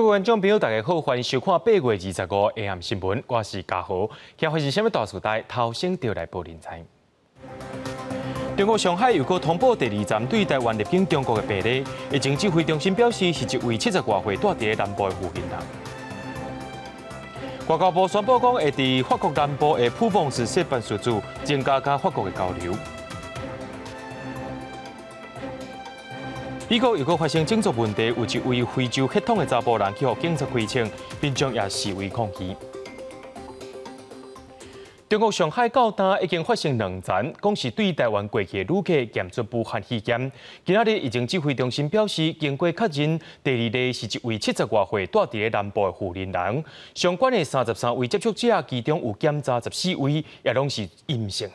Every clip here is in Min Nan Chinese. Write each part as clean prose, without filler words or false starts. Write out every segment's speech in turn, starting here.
位觀眾朋友，大家好，歡迎收看8月25下暗新聞，我是嘉豪。今發生啥物大事代，頭先就來報您知。中國上海又閣通報第二站對台灣入境中國的病例，疫情指揮中心表示是一位70外歲蹛佇南部的婦人。外交部宣布講，會佇法國南部的普旺斯設辦事處，增加佮法國的交流。美國又閣發生種族問題，有一位非洲血統的查埔人去予警察開槍，民眾也示威抗議。中國上海到今已經發生兩單，講是對台灣過去的旅客檢出武漢肺炎。今仔日疫情指揮中心表示，經過確認，第二例是一位70外歲蹛佇南部的婦人人，相關的33位接觸者，其中有檢查14位，也攏是陰性的。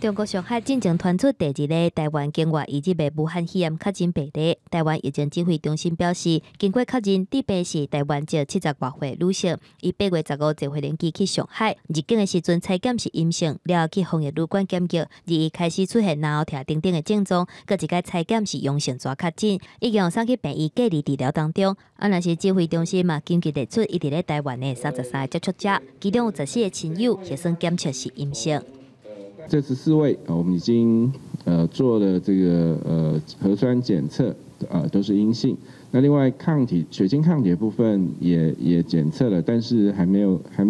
中國上海進前傳出第二例台灣境外移入的武漢肺炎確診病例。台灣疫情指揮中心表示，經過確認，這病是台灣籍70外歲女性，伊8月15坐飛機去上海，入境的時陣採檢是陰性，了後去防疫旅館檢疫，21開始出現嚨喉疼等等的症狀，閣一擺採檢是陽性，煞確診，已經送去病院隔離治療當中。啊，若是指揮中心嘛，緊急列出伊佇咧台灣的33個接觸者，其中有14個親友核酸檢測是陰性。這14位，我們已經做了這個核酸檢測，都是陰性。那另外抗體血清抗體的部分也檢測了，但是還沒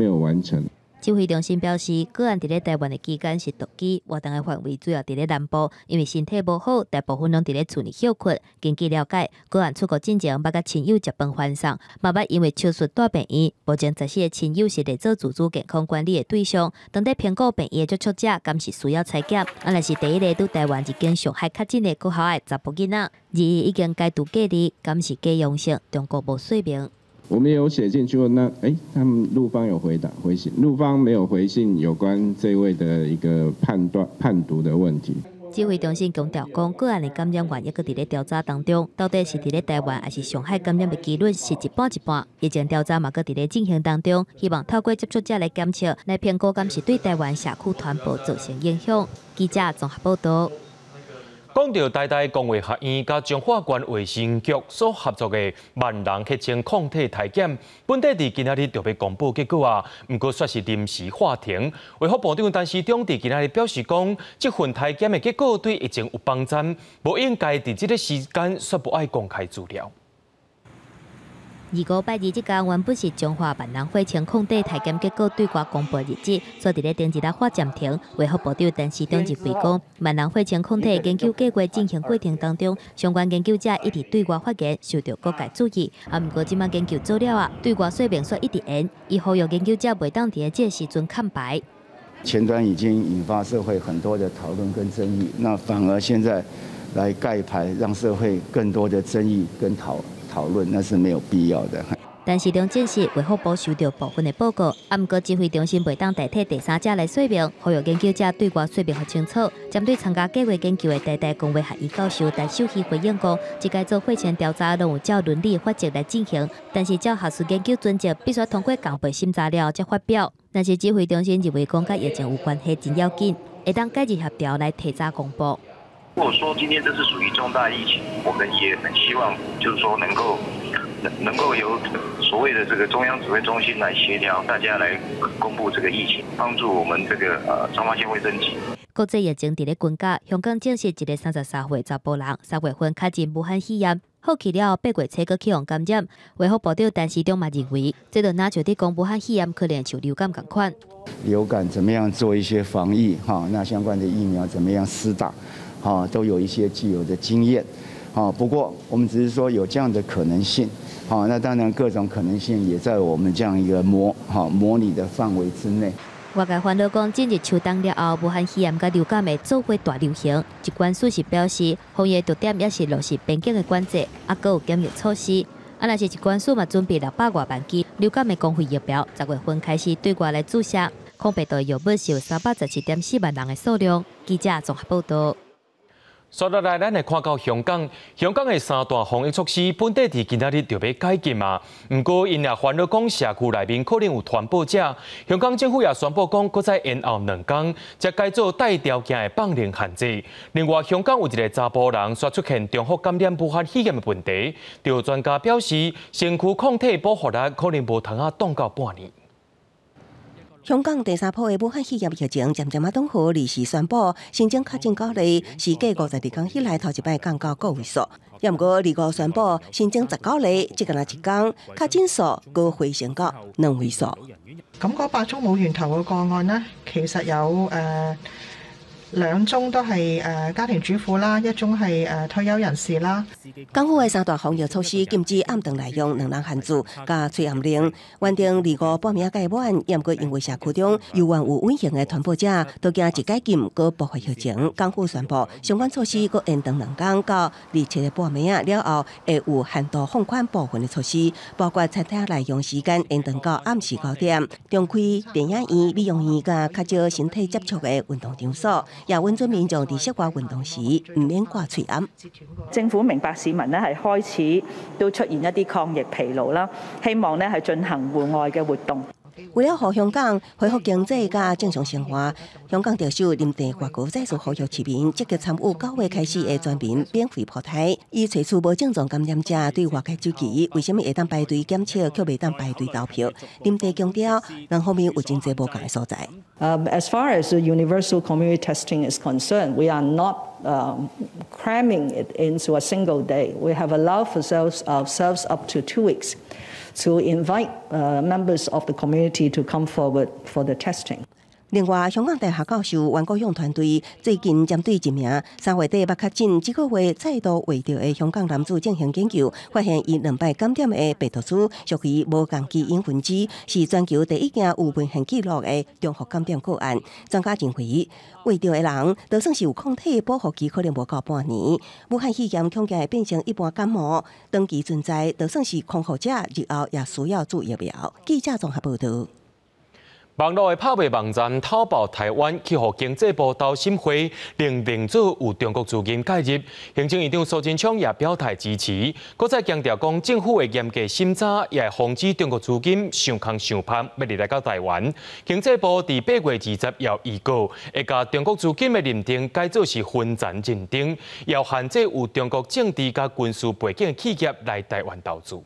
有完成。指揮中心表示，個案佇咧台灣的期間是獨居，活動的範圍主要佇咧南部，因為身體無好，大部分攏佇咧厝內歇睏。根據了解，個案出國進前捌佮親友食飯歡送，嘛捌因為手術蹛病院。目前14個親友是列做自主健康管理的對象，當佇評估病院的接觸者，敢是需要採檢。啊，若是第一个對台灣入境上海確診的閣較的查埔囡仔，21已經解除隔離，敢是假陽性，中國無說明。我們有寫進去問，那他們陸方有回答回信，陸方沒有回信有關這位的一個判斷判讀的問題。指揮中心強調講，個案的感染源猶閣佇咧調查當中，到底是佇咧台灣還是上海感染的機率是一半一半。疫情調查嘛閣佇咧進行當中，希望透過接觸者來檢測，來評估敢是對台灣社區傳播造成影響。記者綜合報道。講到台大公衛學院佮彰化縣衛生局所合作的萬人血清抗體篩檢，本底佇今仔日就欲公布結果啊，毋過煞是臨時喊停。衛福部長陳時中佇今仔日表示講，這份篩檢的結果對疫情有幫助，無應該佇這个時間宣布愛公開資料。25拜二這工原本是彰化萬人血清抗體篩檢結果對外公布日子，煞佇咧頂一日喊暫停。衛福部長陳時中認為講，萬人血清抗體研究計劃進行過程當中，相關研究者一直對外發言，受到各界注意。啊，毋過這擺研究做了啊，對外說明煞一直延，伊呼籲研究者袂當佇咧這个時陣崁牌。前端已經引發社會很多的討論跟爭議，那反而現在來蓋牌，讓社會更多的爭議跟討論那是沒有必要的。陳時中證實，衛福部收到部分的報告，啊，毋過指揮中心袂當代替第三者來說明，呼籲研究者對外說明予清楚。針對參加計劃研究的台大公衛學院教授陳秀熙回應講，這擺做血清調查攏有照倫理法則來進行，但是照學術研究準則，必須通過共輩審查了後才發表。但是指揮中心認為講佮疫情有關係真要緊，會當改日協調來提早公布。如果說今天這是屬於重大疫情，我們也很希望，就是說能夠由所謂的這個中央指揮中心來協調，大家來公布這個疫情，幫助我們這個彰化縣衛生局。國際疫情佇咧增加，香港證實一个33歲查埔人3月份確診武漢肺炎，好去了後8月初閣去予感染。衛福部長陳時中嘛認為，這就若像佇講武漢肺炎可能像流感仝款。流感怎麼樣做一些防疫？哈，那相關的疫苗怎麼樣施打？哈，都有一些既有的經驗。哈，不過我們只是說有這樣的可能性。好，那當然各種可能性也在我們這樣一個模擬的範圍之內。外界煩惱講，進入秋冬了後，武漢肺炎佮流感會做伙大流行。疾管署是表示，防疫重點也是落實邊境的管制，啊，閣有檢疫措施。啊，若是疾管署嘛準備600外萬劑流感的公費疫苗，10月份開始對外來注射，抗病毒藥物是有317.4萬人的數量。記者綜合報道。煞落來，咱來看到香港，香港的三大防疫措施，本地佇今仔日就欲解禁啊。毋過，𪜶也煩惱講社區內面可能有傳播者。香港政府也宣布講，閣再延後兩工，才解做帶條件的放寬限制。另外，香港有一个查埔人煞出現重複感染武漢肺炎的問題，就專家表示，身軀抗體保護力可能無通啊擋到半年。香港第三波的武漢肺炎疫情漸漸仔擋予，臨時宣布新增確診九例，是繼52天以來頭一擺降到個位數。也毋過25宣布新增19例，這敢若一工確診數閣回升到兩位數。咁嗰8宗冇源頭嘅個案呢，其實有2宗都係家庭主婦啦，1宗係退休人士啦。港府的三大防疫措施禁止暗頓內用、兩人限聚、佮喙罨令，原定25半暝屆滿，毋過因為社區中猶原有隱形的傳播者，都驚一解禁閣爆發疫情。港府宣布相關措施閣延長兩工到27日半暝了後，會有限度放寬部分的措施，包括餐廳內用時間延長到暗時9點，重開電影院、美容院佮較少身體接觸的運動場所。也允准民眾佇室外運動時毋免掛喙罨。政府明白市民呢係開始都出現一啲抗疫疲勞啦，希望呢係進行戶外嘅活動。為了予香港恢復經濟佮正常生活，香港特首林鄭月娥再次呼籲市民積極參與9月開始的全民免費普篩，以揣出無症狀感染者對外界質疑，為啥物會當排隊檢測，卻袂當排隊投票？林鄭強調，兩方面有真濟無仝的所在。 As far as the universal community testing is concerned, we are not cramming it into a single day. We have allowed ourselves up to 2 weeks to invite members of the community to come forward for the testing. 另外，香港大學教授袁國勇團隊最近針對一名3月底捌確診，這個月再度穢著的香港男子進行研究，發現伊兩擺感染的病毒株屬於無仝基因分支，是全球第一件有文獻記錄的重複感染個案。專家認為，穢著的人就算是有抗體保護期，可能無夠半年。武漢肺炎恐驚會變成一般感冒，長期存在，就算是康復者，日後也需要注疫苗。記者綜合報道。網路的拍賣網站淘寶台灣去予經濟部投審會認定做有中國資金介入，行政院長蘇貞昌也表態支持，閣再強調講政府會嚴格審查，也會防止中國資金傷空傷芳欲入來到台灣。經濟部佇8月20也預告，會共中國資金的認定改做是分層認定，要限制有中國政治佮軍事背景的企業來台灣投資。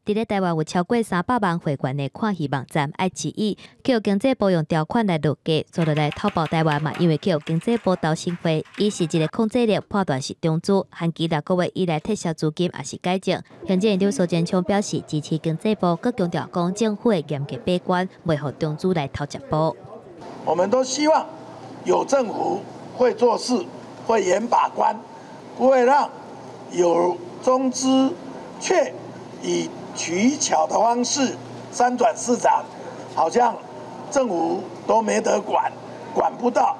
佇咧台灣有超過300萬會員的看戲網站愛奇藝，去予經濟部用條款來落架，煞落來淘寶台灣嘛，因為去予經濟部投審會，以實質的控制力判斷是中資，限期6個月以內撤銷資金抑是改正。行政院長蘇貞昌表示支持經濟部，閣強調講政府會嚴格把關，袂予中資來偷食步。我們都希望有政府會做事，會嚴把關，不會讓有中資卻以取巧的方式三轉四轉，好像政府都沒得管，管不到。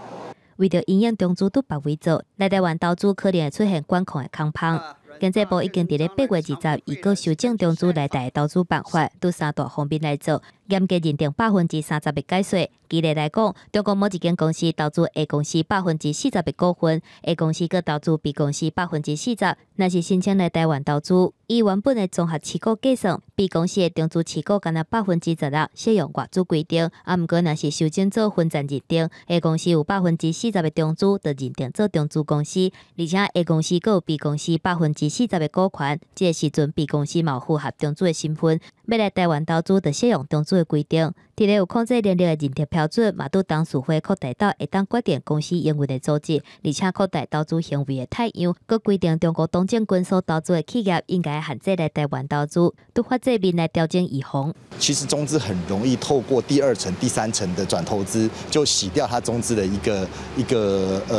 為著因應中資佇別位做，來台灣投資可能會出現管控的空縫。經濟部已經佇咧8月20預告修正中資來台投資辦法，對三大方面來做，嚴格認定30%的解說。舉例來講，中國某一間公司投資 A 公司40%的股份，A 公司閣投資 B 公司40%，若是申請來台灣投資，以原本的綜合持股計算，B 公司的中資持股干焦16%，適用外資規定。啊，毋過若是修正做分層認定，A 公司有40%的中資，就認定做中資公司，而且 A 公司閣有 B 公司40%的股權，這个時陣 B 公司嘛有符合中資的身份，欲來台灣投資就適用中資的規定。佇咧有控制能力的認定標準，嘛拄董事會擴大到會當決定公司營運的組織，而且擴大投資行為的態樣，閣規定中國黨政軍所投資的企業應該限制來台灣投資，拄法制面來調整預防。其實中資很容易透過第二層、第三層的轉投資，就洗掉它中資的一個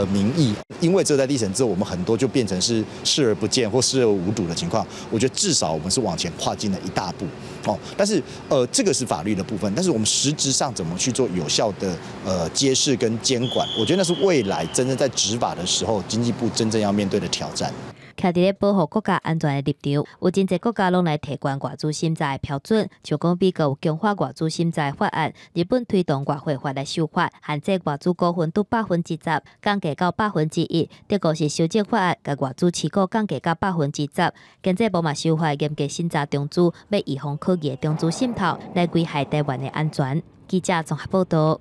名義。因為這在第一層之後，我們很多就變成是視而不見或視而無睹的情況。我覺得至少我們是往前跨進了一大步哦。但是這個是法律的部分，但是我們實質上怎麼去做有效的揭示跟監管，我覺得那是未來真正在執法的時候，經濟部真正要面對的挑戰。徛徛佇咧保護國家安全的立場，有真濟國家攏來提懸外資審查的標準，像講美國有強化外資審查的法案，日本推動外匯法來修法，限制外資股份對10%，降低到1%；德國是修正法案，共外資持股降低到10%。經濟部嘛修法嚴格審查中資，欲預防可疑的中資滲透來危害台灣的安全。記者綜合報導。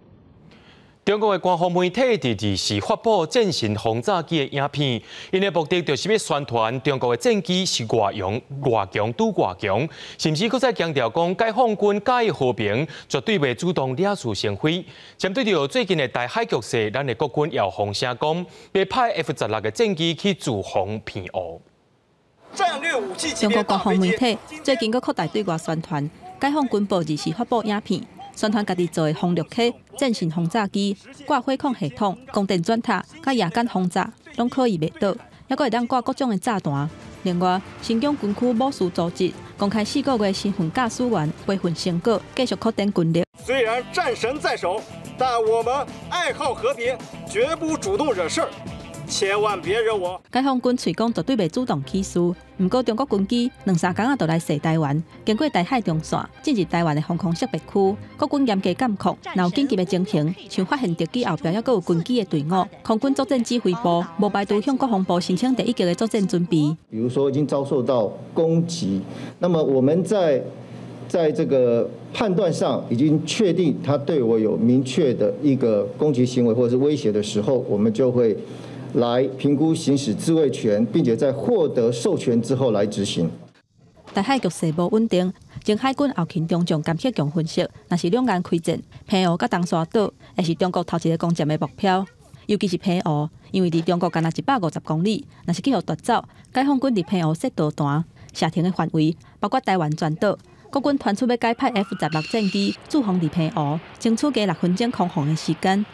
中國的官方媒體佇二四發布戰神轟炸機的影片，𪜶的目的就是欲宣傳中國的戰機是偌強、偌強拄偌強，甚至閣再強調講解放軍佮意和平，絕對袂主動惹事生非。針對著最近的台海局勢，咱的國軍也有風聲講，欲派 F-16的戰機去駐防澎湖。中國官方媒體最近閣擴大對外宣傳，解放軍報二四發布影片。宣傳家己做的轟六 K 戰神轟炸機、掛火控系統、光電轉塔、佮夜間轟炸，攏可以袂倒，猶閣會當掛各種的炸彈。另外，新疆軍區武事組織公開4個月身份駕駛員培訓成果，繼續擴展軍力。雖然戰神在手，但我們愛好和平，絕不主動惹事兒。千萬別惹我！解放軍喙講絕對袂主動起事，毋過中國軍機兩三工仔就來襲台灣，經過台海中線進入台灣的防空識別區，國軍嚴格監控，若有緊急的情形，像發現敵機後壁猶閣有軍機的隊伍，空軍作戰指揮部無排除向國防部申請第一級的作戰準備。比如說已經遭受到攻擊，那麼我們在這個判斷上已經確定他對我有明確的一個攻擊行為或者是威脅的時候，我們就會來評估行使自衛權，並且在獲得授權之後來執行。台海局勢無穩定，前海軍後勤中將甘克強分析，若是兩岸開戰，澎湖佮東沙島會是中國頭一個攻佔的目標。尤其是澎湖，因為離中國干焦150公里，若是去予奪走，解放軍佇澎湖設導彈射程的範圍，包括台灣全島。國軍傳出欲改派 F-16戰機駐防佇澎湖，爭取加6分鐘空防的時間。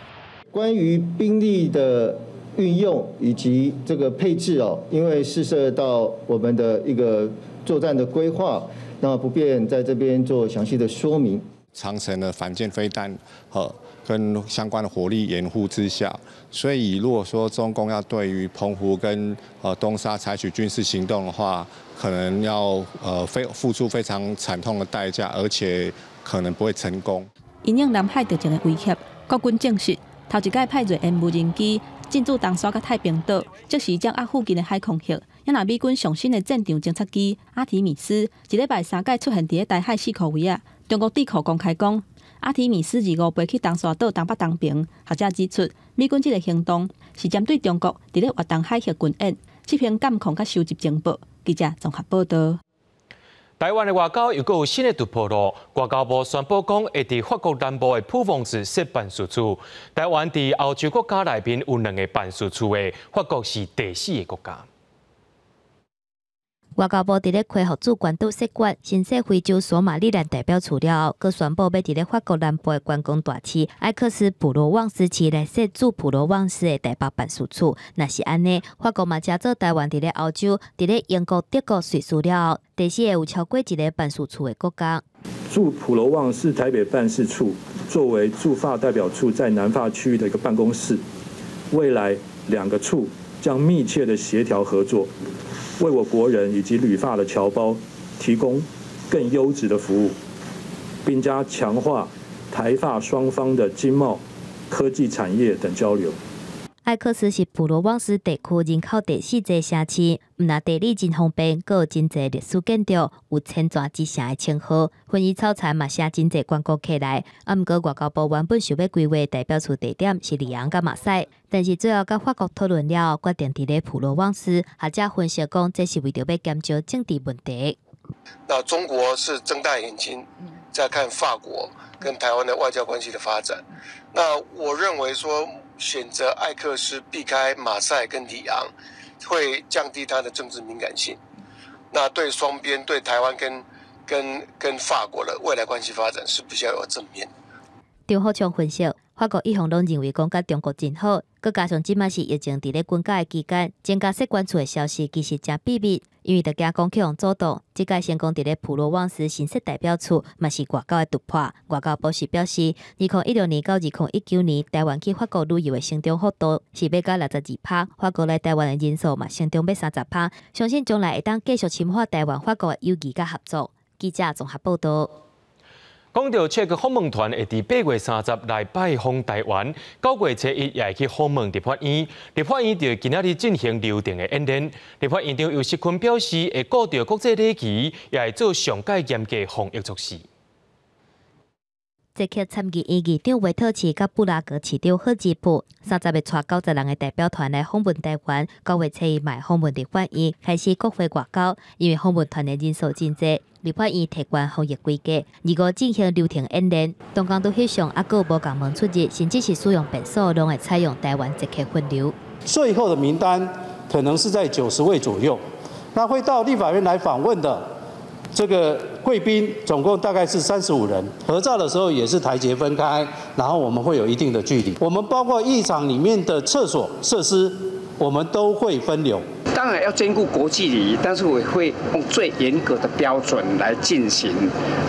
關於兵力的運用以及這個配置哦，因為事涉到我們的一個作戰的規劃，那不便在這邊做詳細的說明。長程的反艦飛彈和跟相關的火力掩護之下，所以如果說中共要對於澎湖跟東沙採取軍事行動的話，可能要付出非常慘痛的代價，而且可能不會成功。因應南海敵情的威脅，國軍證實頭一擺派銳鳶無人機進駐東沙佮太平島，即時掌握附近的海空域。也若美軍上新的戰場偵察機阿提米斯，一禮拜三擺出現佇咧台海四箍圍仔。中國智庫公開講，阿提米斯25飛去東沙島東北東爿。學者指出，美軍這个行動是針對中國佇咧越東海域軍演，執行監控佮收集情報。記者綜合報導。台灣的外交又閣有新的突破囉。外交部宣布講，會佇法國南部的普旺斯設辦事處。台灣佇歐洲國家內面有兩个辦事處的，法國是第四个國家。外交部佇咧恢復駐關島設館、新設非洲索馬利蘭代表處了後，閣宣布欲佇咧法國南部的觀光大市艾克斯普羅旺斯市來設駐普羅旺斯的台北辦事處。若是按呢，法國嘛成做台灣佇咧歐洲、佇咧英國、德國、瑞士了後，第四个有超過一个辦事處的國家。駐普羅旺斯台北辦事處作為駐法代表處在南法區域的一個辦公室，未來兩個處將密切的協調合作。為我國人以及旅法的僑胞提供更優質的服務，並將強化台法雙方的經貿、科技產業等交流。艾克斯是普羅旺斯地區人口第四濟城市，毋但地理真方便，閣有真濟歷史建築，有千泉之城的稱號。薰衣草田嘛，吸真濟觀光客來。啊，毋過外交部原本想欲規劃代表處地點是里昂佮馬賽，但是最後佮法國討論了後，決定佇咧普羅旺斯。學者分析講，這是為著欲減少政治問題。那中國是睜大眼睛在看法國跟台灣的外交關係的發展。那我認為說，選擇艾克斯避開馬賽跟里昂，會降低它的政治敏感性。那對雙邊對台灣跟法國的未來關係發展是比較有正面。張富昌分析，法國一向攏認為講佮中國真好，閣加上這馬是疫情佇咧滾價的期間，增加設關處的消息其實誠秘密，因為著驚講去予阻擋。這屆成功佇咧普羅旺斯新設代表處，嘛是外交的突破。外交部是表示，2016年到2019年，台灣去法國旅遊的成長幅度是欲到62%，法國來台灣的人數嘛成長欲30%，相信將來會當繼續深化台灣法國的友誼佮合作。記者綜合報道。講到捷克訪問團會佇8月30來拜訪台灣，9月初1也會去訪問立法院。立法院就今仔日進行流程的演練。立法院長游錫堃表示，會顧著國際禮儀，也會做上蓋嚴格防疫措施。捷克參議院議長維特奇佮布拉格市長賀吉普，30日帶90人的代表團來訪問台灣。9月初1嘛訪問立法院，開始國會外交。因為訪問團的人數真濟，立法院提懸防疫規格，二五進行流程演練。同工都翕相，猶閣無仝門出入，甚至是使用便所，攏會採用台灣捷克分流。最後的名單可能是在90位左右，那會到立法院來訪問的這個貴賓總共大概是35人，合照的時候也是台捷分開，然後我們會有一定的距離。我們包括議場裡面的廁所設施，我們都會分流。當然要兼顧國際禮儀，但是我會用最嚴格的標準來進行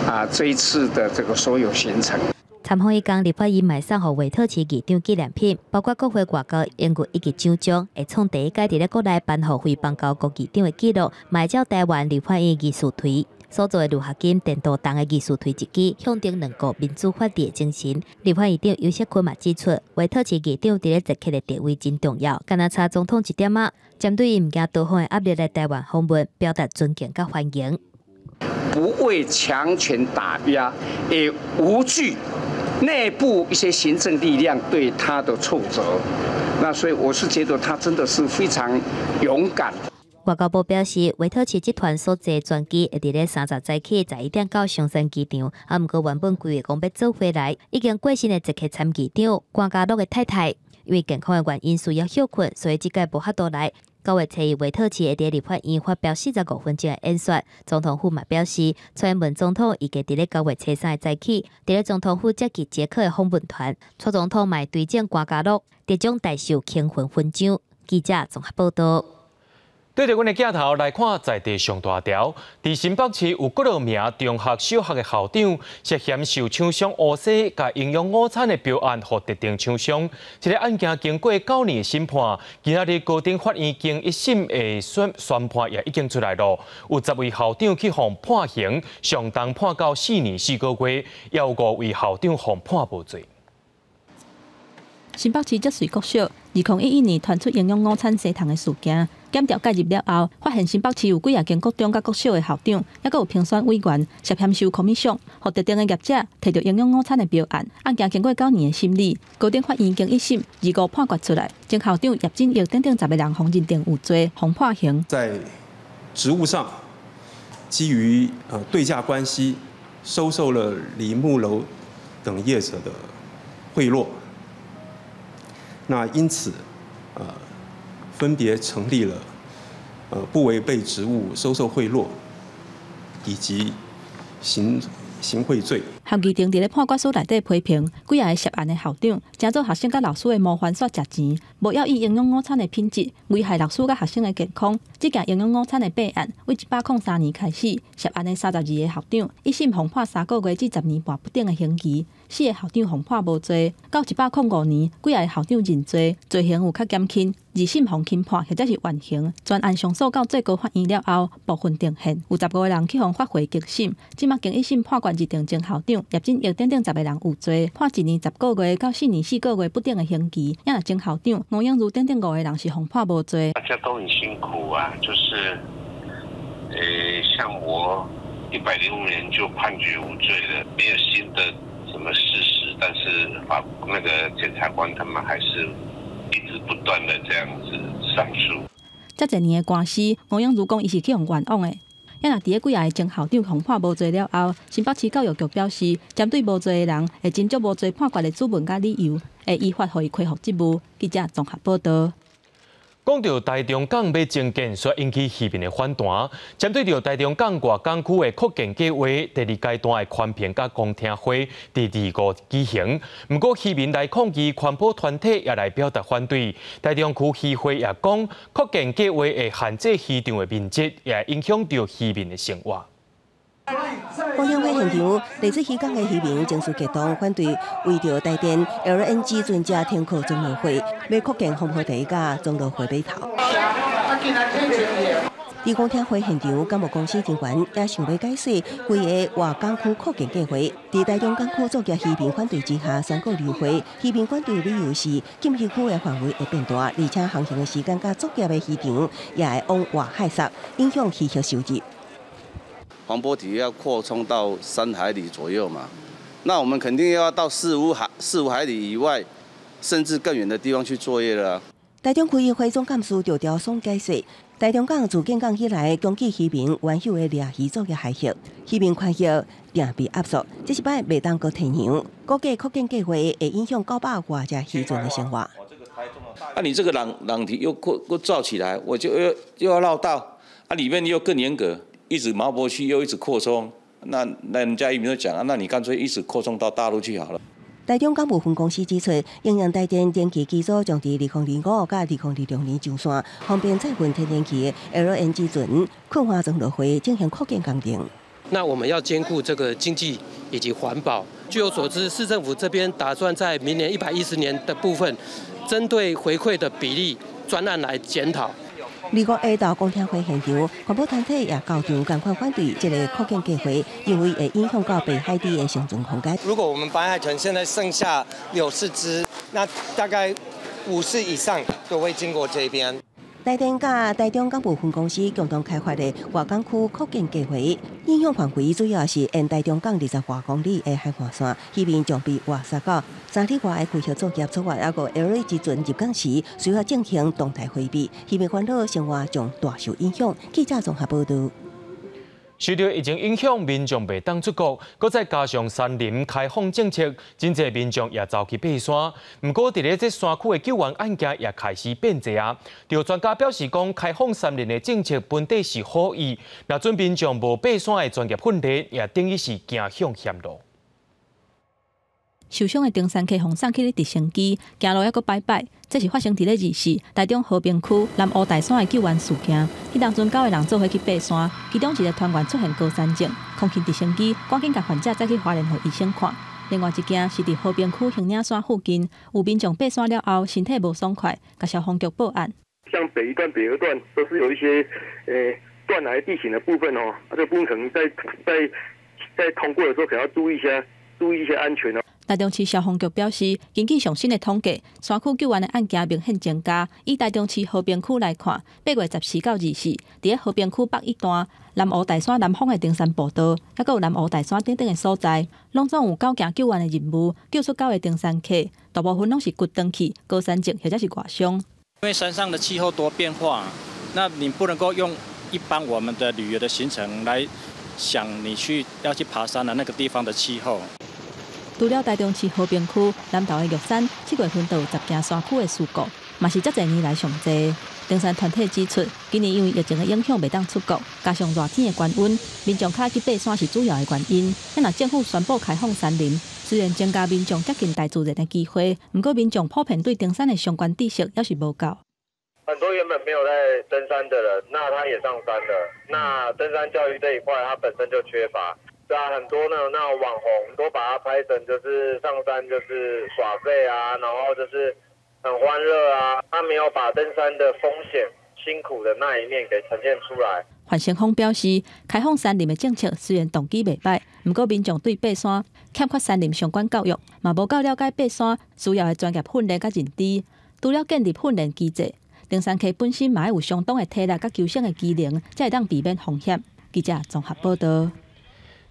啊這一次的這個所有行程。參訪彼工，立法院嘛送予維特奇議長紀念品，包括國會外交榮譽以及獎章，會創第一屆佇咧國內頒予非邦交國議長的紀錄，嘛會照台灣立法院議事槌所做的鋁合金電鍍銅的議事槌一支，象徵兩國民主法治的精神。立法院長游錫堃嘛指出，維特奇議長佇咧捷克的地位真重要，敢若差總統一點仔。針對伊毋驚多方的壓力來台灣訪問，表達尊敬佮歡迎。不畏強權打壓，也無懼內部一些行政力量對他的挫折。那所以我是覺得他真的是非常勇敢。外交部表示，維特奇集團所坐專機會佇咧30早起11點到松山機場，啊，毋過原本規劃講欲早回來，已經過身的捷克參議長關家樂的太太，因為健康的原因需要歇睏，所以這屆無法度來。9月初1，維特奇會佇立法院發表45分鐘的演說。總統府嘛表示，蔡英文總統預計佇咧9月初3的早起，佇咧總統府接見捷克的訪問團。蔡總統嘛會隨贈關家樂特種大綬慶魂勳章。記者綜合報道。對著阮的鏡頭來看，在地上大條，佇新北市有幾落名中學、小學的校長涉嫌受廠商烏西共營養午餐的標案予特定廠商。這个案件經過9年的審判，今仔日高等法院經一審的宣判也已經出來囉。有10位校長去予判刑，上重判到4年4個月，也有5位校長予判無罪。新北市積穗國小，2011年傳出營養午餐西蟲的事件，檢調介入了後，發現新北市有幾若間國中佮國小的校長，猶閣有評選委員涉嫌收 commission，予特定的業者提著營養午餐的標案。案件經過九年的審理，高等法院經一審二五判決出來，前校長葉振業等等10個人予認定有罪，予判刑。在職務上，基於對價關係，收受了李木樓等業者的賄賂。那因此，分別成立了，不違背職務收受賄賂以及行賄罪。合議庭佇咧判決書內底批評，幾若个涉案的校長，成做學生佮老師的模範煞食錢，無要意營養午餐的品質，危害老師佮學生的健康。這件營養午餐的弊案，對103年開始，涉案的32個校長，一審予判3個月至10年半不等的刑期，四个校長予判無罪。到105年，幾若个校長認罪，罪刑有較減輕，二審予輕判或者是緩刑。全案上訴到最高法院了後，部分定讞，有15個人去予發回重審。這馬經一審判決認定前校長葉振業等等10個人有罪，判1年10個月到4年4個月不等的刑期。也若前校長吳永如等等5個人是予判無罪。大家都很辛苦啊，就是，像我105年就判決無罪了，沒有新的什麼事實，但是法那個檢察官他們還是一直不斷的這樣子上訴。這濟年的官司，吳永如講伊是去予冤枉的。也若佇咧幾若个前校長予判無罪了後，新北市教育局表示，針對無罪的人，會斟酌無罪判決的主文佮理由，會依法予伊恢復職務。記者綜合報道。講著台中港欲增建，煞引起漁民的反彈。針對著台中港外港區的擴建計劃，第二階段的環評佮公聽會佇25舉行。毋過漁民來抗議，環保團體也來表達反對。台中區漁會也講，擴建計劃會限制漁場的面積，也會影響著漁民的生活。公聽會現場，來自漁港的漁民情緒激動，反對為著台電 LNG 船隻停靠終樂會，欲擴建防波堤佮終樂會碼頭。佇公聽會現場，港務公司人員也想欲解說規个外港區擴建計劃。佇台中港區作業漁民反對之下，宣告流會。漁民反對理由是禁漁區的範圍會變大，而且航行的時間佮作業的漁場也會往外海捒，影響漁業收入。防波堤要擴充到3海里左右嘛，那我們肯定要到四五海里以外，甚至更遠的地方去作業了。台中區議會總幹事趙朝松解釋，台中港自建港以來，供給漁民原有的掠魚作業海域，漁民權益定被壓縮，這一擺袂當閣退讓，估計擴建計劃會影響900外隻漁船的生活。啊，你這個朗堤又擴又造起來，我就又要繞道，啊，裡面又更嚴格。一直錨泊區又一直擴充，那人家漁民就講啊，那你乾脆一直擴充到大陸去好了。台中港務分公司指出，營運台電電氣機組將佇2025佮2026年上線，方便載運天然氣的 LNG 船，困化終樂會進行擴建工程。那我們要兼顧這個經濟以及環保。據我所知，市政府這邊打算在明年110年的部分，針對回饋的比例專案來檢討。25下晝公聽會現場，環保團體也到場，仝款反對這個擴建計劃，認為會影響到白海雉的生存空間。如果我們白海豚現在剩下有四隻，那大概5次以上都會經過這邊。台電佮台中港務分公司共同開發的外港區擴建計劃，影響範圍主要是沿台中港20外公里的海岸線，漁民將被外殺到3里外的區域作業作業，抑閣 LNG 船入港時需要進行動態回避，漁民煩惱生活將大受影響。記者綜合報導。受著疫情影響，民眾袂當出國，閣再加上山林開放政策，真濟民眾也走去爬山。毋過，佇咧這山區的救援案件也開始變濟啊。有專家表示講，開放山林的政策本底是好意，若準民眾無爬山的專業訓練，也等於是行向險路。受傷的登山客予送去咧直升機，行路猶閣擺擺。這是發生佇咧24台中和平區南湖大山的救援事件。彼當陣九个人做伙去爬山，其中一个團員出現高山症，空勤直升機趕緊共患者載去花蓮予醫生看。另外一件是佇和平區興嶺山附近，有民眾爬山了後身體無爽快，共消防局報案。像北一段、北二段都是有一些斷崖地形的部分哦，這個部分可能在通過的時候，可能要注意一下，注意一些安全哦。台中市消防局表示，根據上新的統計，山區救援的案件明顯增加。以台中市和平區來看，8月14到24，佇咧和平區北一段、南湖大山南方的登山步道，抑閣有南湖大山等等的所在，攏總有九件救援的任務，救出九个登山客，大部分攏是骨斷去、高山症或者是外傷。因為山上的氣候多變化，那你不能夠用一般我們的旅遊的行程來想你去要去爬山的那個地方的氣候。除了台中市和平區南投的玉山，7月份就有10件山區的事故，嘛是遮濟年來上濟。登山團體指出，今年因為疫情的影響，袂當出國，加上熱天的高溫，民眾較愛去爬山是主要的原因。若政府宣布開放山林，雖然增加民眾接近大自然的機會，毋過民眾普遍對登山的相關知識猶是無夠。很多原本沒有在登山的人，那他也上山了。那登山教育這一塊，他本身就缺乏。對啊，很多那種網紅都把它拍成就是上山就是耍廢啊，然後就是很歡樂啊，他沒有把登山的風險、辛苦的那一面給呈現出來。范成峰表示，開放山林的政策雖然動機袂䆀，毋過民眾對爬山欠缺山林相關教育，嘛無夠了解爬山需要的專業訓練佮認知。除了建立訓練機制，登山客本身嘛愛有相當的體力佮求生的機能，才會當避免風險。記者綜合報導。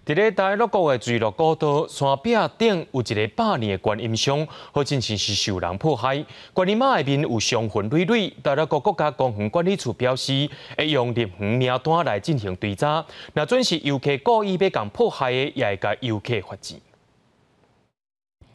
佇咧大樂國的墜落古道山壁頂有一个百年的觀音像，好親像是受人迫害。觀音媽的面有傷痕累累。大樂國國家公園管理處表示，會用入園名單來進行追查。若準是遊客故意欲共破壞的，也會共遊客罰錢。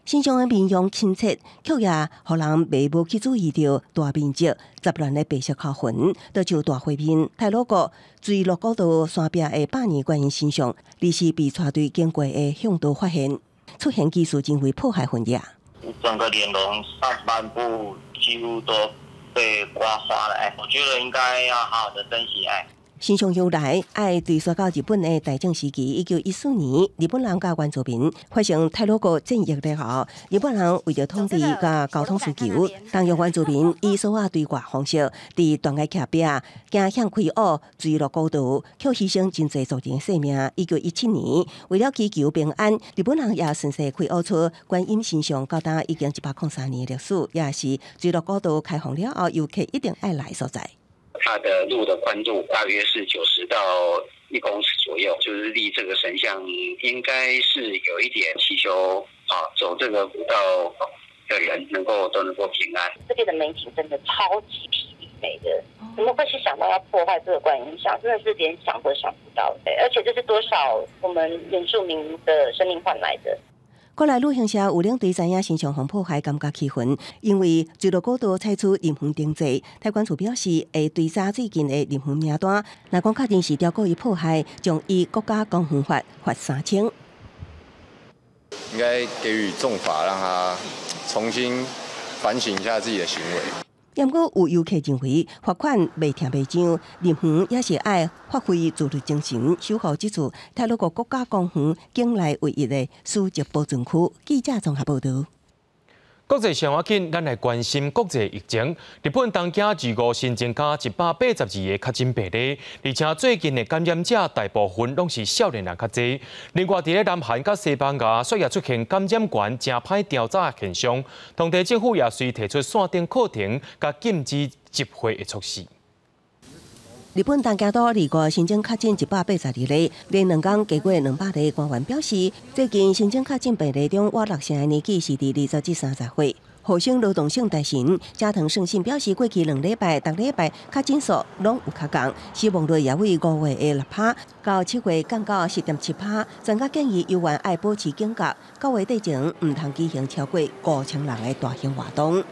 神像的面容親切，卻也予人袂無去注意著大面積雜亂的白色哭痕，就像大畫面太魯閣墜落古道山壁的百年觀音神像，而是被車隊經過的向導發現，出現技術真為破壞痕跡。整個臉容上半部幾乎都被刮花了，哎，我覺得應該要好好的珍惜，哎。神像由來愛追溯到日本的大正時期，1914年，日本人佮原住民發生太魯閣戰役了後，日本人為著統治佮交通需求，動用原住民以索仔對掛方式，佇斷崖徛壁驚險開挖墜落古道，卻犧牲真濟族人性命。1917年，為了祈求平安，日本人也順勢開挖出觀音神像，到今已經103年歷史，也是墜落古道開放了後，遊客一定愛來所在。它的路的寬度大約是90到1公尺左右，就是立這個神像，應該是有一點祈求啊，走這個古道的人能夠都能夠平安。這邊的美景真的超級霹靂美的，怎麼會去想到要破壞這個觀音像？真的是連想都想不到，而且這是多少我們原住民的生命換來的。國內旅行社有領隊知影神像予破壞，感覺氣憤，因為墜落古道採取林園定制，太管處表示會追查最近的林園名單，若講確認是刁故意破壞，將依國家公園法罰3000。應該給予重罰，讓他重新反省一下自己的行為。毋過有遊客認為罰款袂聽袂漲，林園也是愛發揮自律精神，守護這處太魯閣國家公園境內唯一的史蹟保存區。記者綜合報導。國際上要緊，咱來關心國際疫情。日本東京25新增加182個確診病例，而且最近的感染者大部分攏是少年人較濟。另外，佇咧南韓佮西班牙，煞也出現感染源誠歹調查的現象。當地政府也隨提出線頂課程佮禁止集會的措施。日本東京都25新增確診182例，連兩工加過200例。官員表示，最近新增確診病例中，倚六成的年紀是佇20至30歲。厚生勞動省大臣加藤勝信表示，過去2禮拜、逐禮拜確診數攏有較降，死亡率也為5月的6趴到7月降到10.7趴。專家建議猶原愛保持警覺，9月底前毋通舉行超過5000人的大型活動。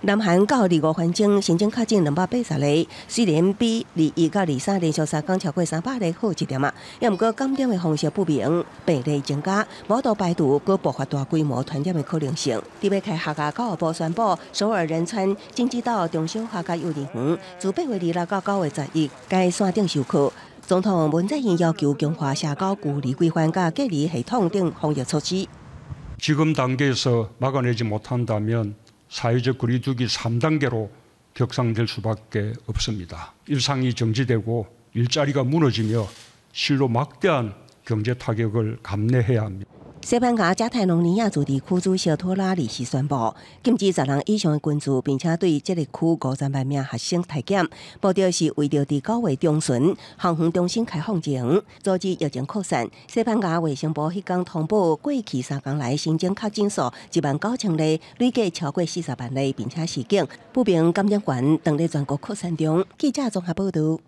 南韓到25分鐘新增確診280例，雖然比21到23連續3工超過300例好一點仔，也毋過感染的方式不明，病例增加，無法度排除閣爆發大規模傳染的可能性。佇欲開學啊，教育部宣布，首爾仁川京畿道中小學佮幼兒園，自8月26到9月11，改線頂授課。總統文在寅要求強化社交距離規範佮隔離系統等防疫措施。 지금 단계에서 막아내지 못한다면 사회적 거리두기 3단계로 격상될 수밖에 없습니다. 일상이 정지되고 일자리가 무너지며 실로 막대한 경제 타격을 감내해야 합니다. 西班牙加泰隆尼亞自治區主席托拉里斯宣布，禁止十人以上的群聚，並且對這个區50萬名學生篩檢，目的是為著佇9月中旬校園重新開放前，阻止疫情擴散。西班牙衛生部彼工通報，過去3工來新增確診數1萬9千例，累計超過40萬例，並且示警，不明感染源當咧全國擴散中。記者綜合報導。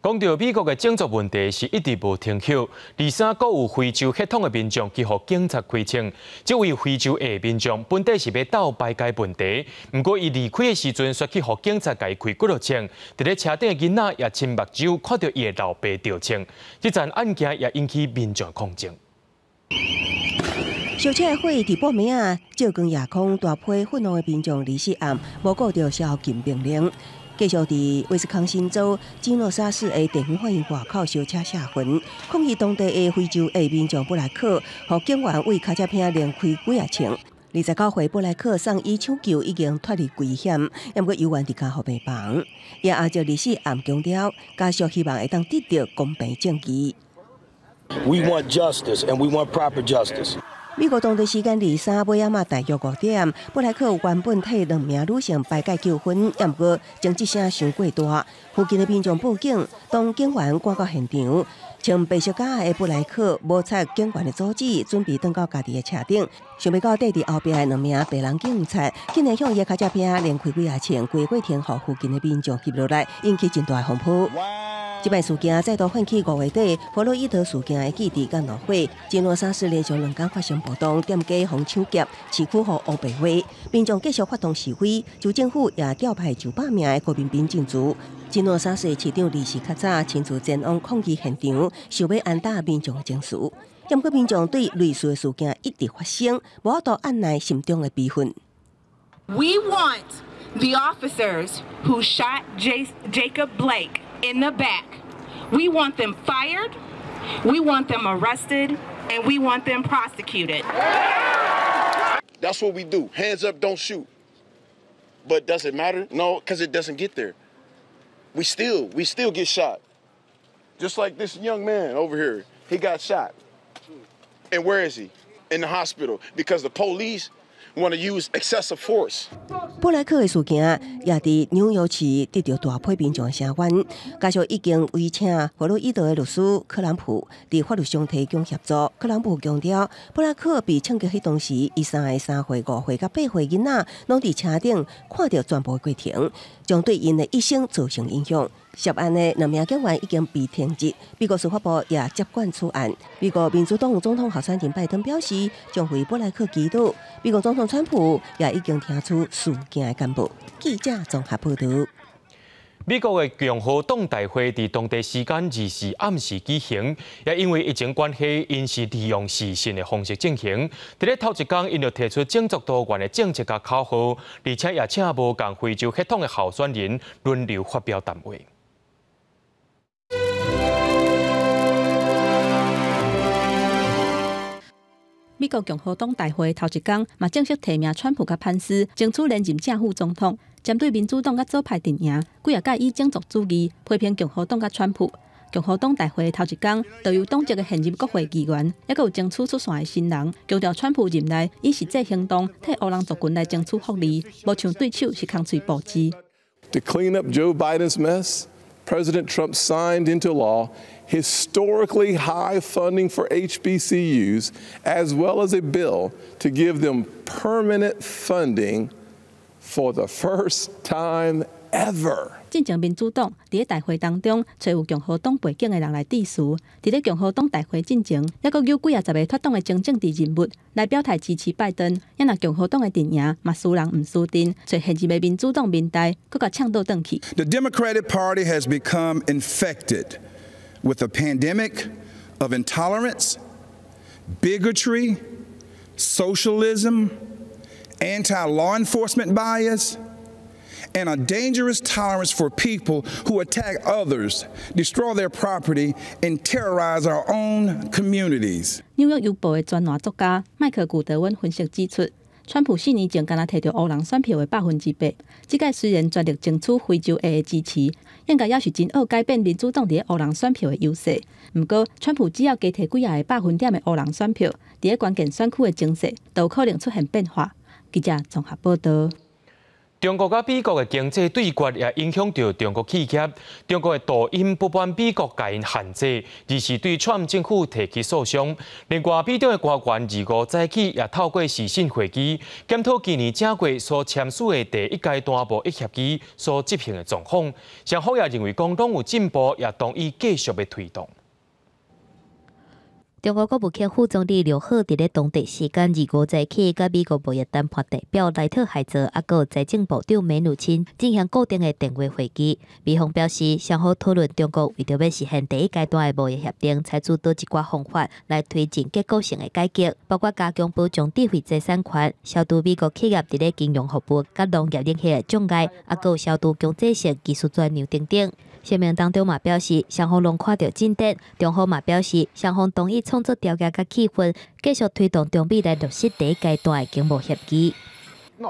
講到美國的種族問題是一直無停歇，23閣有非洲血統的民眾去予警察開槍。這位非洲裔民眾本底是欲鬥排街問題，毋過伊離開的時陣，煞去予警察共伊開幾落槍。佇咧車頂的囡仔也親目睭看著伊的老爸著槍。這樁案件也引起民眾抗爭。燒車火佇半暝仔，照光夜空，大批憤怒的民眾24暗無顧著宵禁命令。繼續佇威斯康辛州基諾沙市的地方法院外口燒車洩憤，抗議當地的非洲裔民眾布萊克，予警員對跤跡鼻連開幾仔槍。29歲布萊克送醫搶救已經脫離危險，毋過猶原佇加護病房。也阿就24暗強調，家屬希望會當得著公平正義。 We want justice, and we want proper justice. 美國當地時間23尾仔大約5點，布萊克原本替兩名女性排解糾紛，毋過爭執聲傷過大，附近的民眾報警，當警員趕到現場，穿白色甲的布萊克無睬警員的阻止，準備轉到家己的車頂，想袂到綴佇後壁的兩名白人警察，竟然向伊跤跡鼻連開幾仔槍，規個過程予附近的民眾翕落來，引起真大的風波。這擺事件再度喚起5月底弗洛伊德事件的記憶佮怒火。基諾沙市連續兩工發生暴動，店家予搶劫，市區予烏白畫，民眾繼續發動示威，州政府也調派上百名的國民兵進駐。基諾沙市市長二時較早親自前往抗議現場，想欲安撫民眾的情緒。毋過民眾對類似的事件一直發生，無法度按捺心中的悲憤。 We want the officers who shot Jacob Blake in the back. We want them fired. We want them arrested, and we want them prosecuted. That's what we do. Hands up, don't shoot. But does it matter? No, because it doesn't get there. We still get shot. Just like this young man over here, he got shot. And where is he? In the hospital because the police want to use excessive force. 布萊克的事件也佇紐約市得著大批民眾的聲援，家屬已經委請弗洛伊德的律師克蘭普佇法律上提供協助。克蘭普強調，布萊克被槍擊彼當時，伊三个3歲、5歲佮8歲囡仔攏佇車頂看著全部的過程，將對𪜶的一生造成影響。涉案的兩名警員已經被停職，美國司法部也接管此案。美國民主黨總統候選人拜登表示，將為布萊克祈禱。美國總統川普也已經聽取事件的簡報。記者綜合報導。美國的共和黨大會佇當地時間24暗時舉行，也因為疫情關係，𪜶是利用視訊的方式進行。佇咧頭一工，𪜶就提出種族多元的政策佮口號，而且也請無仝非洲血統的候選人輪流發表談話。美國共和黨大會頭一工嘛正式提名川普佮潘斯爭取連任正副總統。針對民主黨佮左派陣營，幾仔擺以種族主義批評共和黨佮川普。共和黨大會頭一工，就由黨籍的現任國會議員，抑閣有爭取出線的新人，強調川普任內以實際行動替黑人族群來爭取福利，無像對手是空喙布置。 To clean up Joe Biden's mess, President Trump signed into law historically high funding for HBCUs, as well as a bill to give them permanent funding for the first time ever. 進前民主黨佇咧大會當中，揣有共和黨背景的人來致辭。佇咧共和黨大會進前，抑閣有幾仔十个脫黨的前政治人物來表態支持拜登。猶若共和黨的陣營嘛輸人毋輸陣，揣現任的民主黨民代閣共嗆倒轉去。 The Democratic Party has become infected with a pandemic of intolerance, bigotry, socialism, anti-law enforcement bias, and a dangerous tolerance for people who attack others, destroy their property, and terrorize our own communities. 紐約郵報的專欄作家麥克古德溫分析指出，川普4年前敢若提著黑人選票的8%，這擺雖然全力爭取非洲裔的支持，應該也是真愛改變民主黨佇咧黑人選票的優勢。毋過，川普只要加提幾仔个百分點的黑人選票，佇咧關鍵選區的情勢，就有可能出現變化。記者綜合報導。中國佮美國的經濟對決也影響著中國企業。中國的抖音不滿美國共𪜶限制，而是對川普政府提起訴訟。另外，美中的官員25早起也透過視訊會議，檢討今年正月所簽署的第一階段貿易協議所執行的狀況。雙方也認為講攏有進步，也同意繼續欲推動。中國國務卿副總理劉鶴佇咧當地時間25早起，佮美國貿易談判代表萊特海澤，抑閣財政部長梅努欽進行固定的電話會議。美方表示，雙方討論中國為著欲實現第一階段的貿易協定，採取佗一寡方法來推進結構性的改革，包括加強保障智慧財產權、消除美國企業佇咧金融服務佮農業領域的障礙，抑閣消除強制性技術轉讓等等。聲明當中嘛表示，雙方攏看著進展。中方嘛表示，雙方同意創造條件佮氣氛，繼續推動中美來落實第一階段的經貿協議。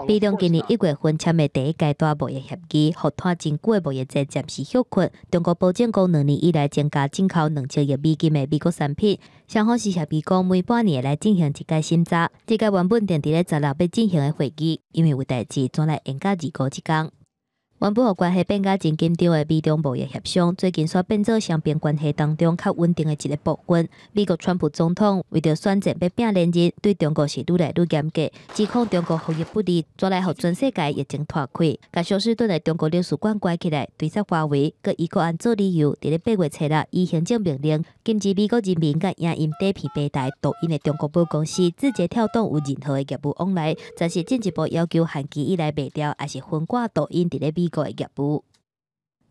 美中今年1月份簽的第一階段貿易協議，予拖真久的貿易戰暫時歇困。中國保證講2年以內增加進口2000億美金的美國產品。雙方是協議講每半年來進行一擺審查。這個原本定佇咧16欲進行的會議，因為有代誌，轉來延到25這工。原本予關係變甲真緊張的美中貿易協商，最近煞變做雙邊關係當中較穩定的一個部分。美國川普總統為著選戰欲拼連任，對中國是愈來愈嚴格，指控中國防疫不力，帶來予全世界疫情拖開，共休斯頓的中國領事館關起來，追殺華為，閣以國安做理由，佇咧8月初6以行政命令禁止美國人民佮影音短片平台抖音的中國母公司字節跳動有任何的業務往來，暫時進一步要求限期以來賣掉，抑是分割抖音佇咧美國的業務。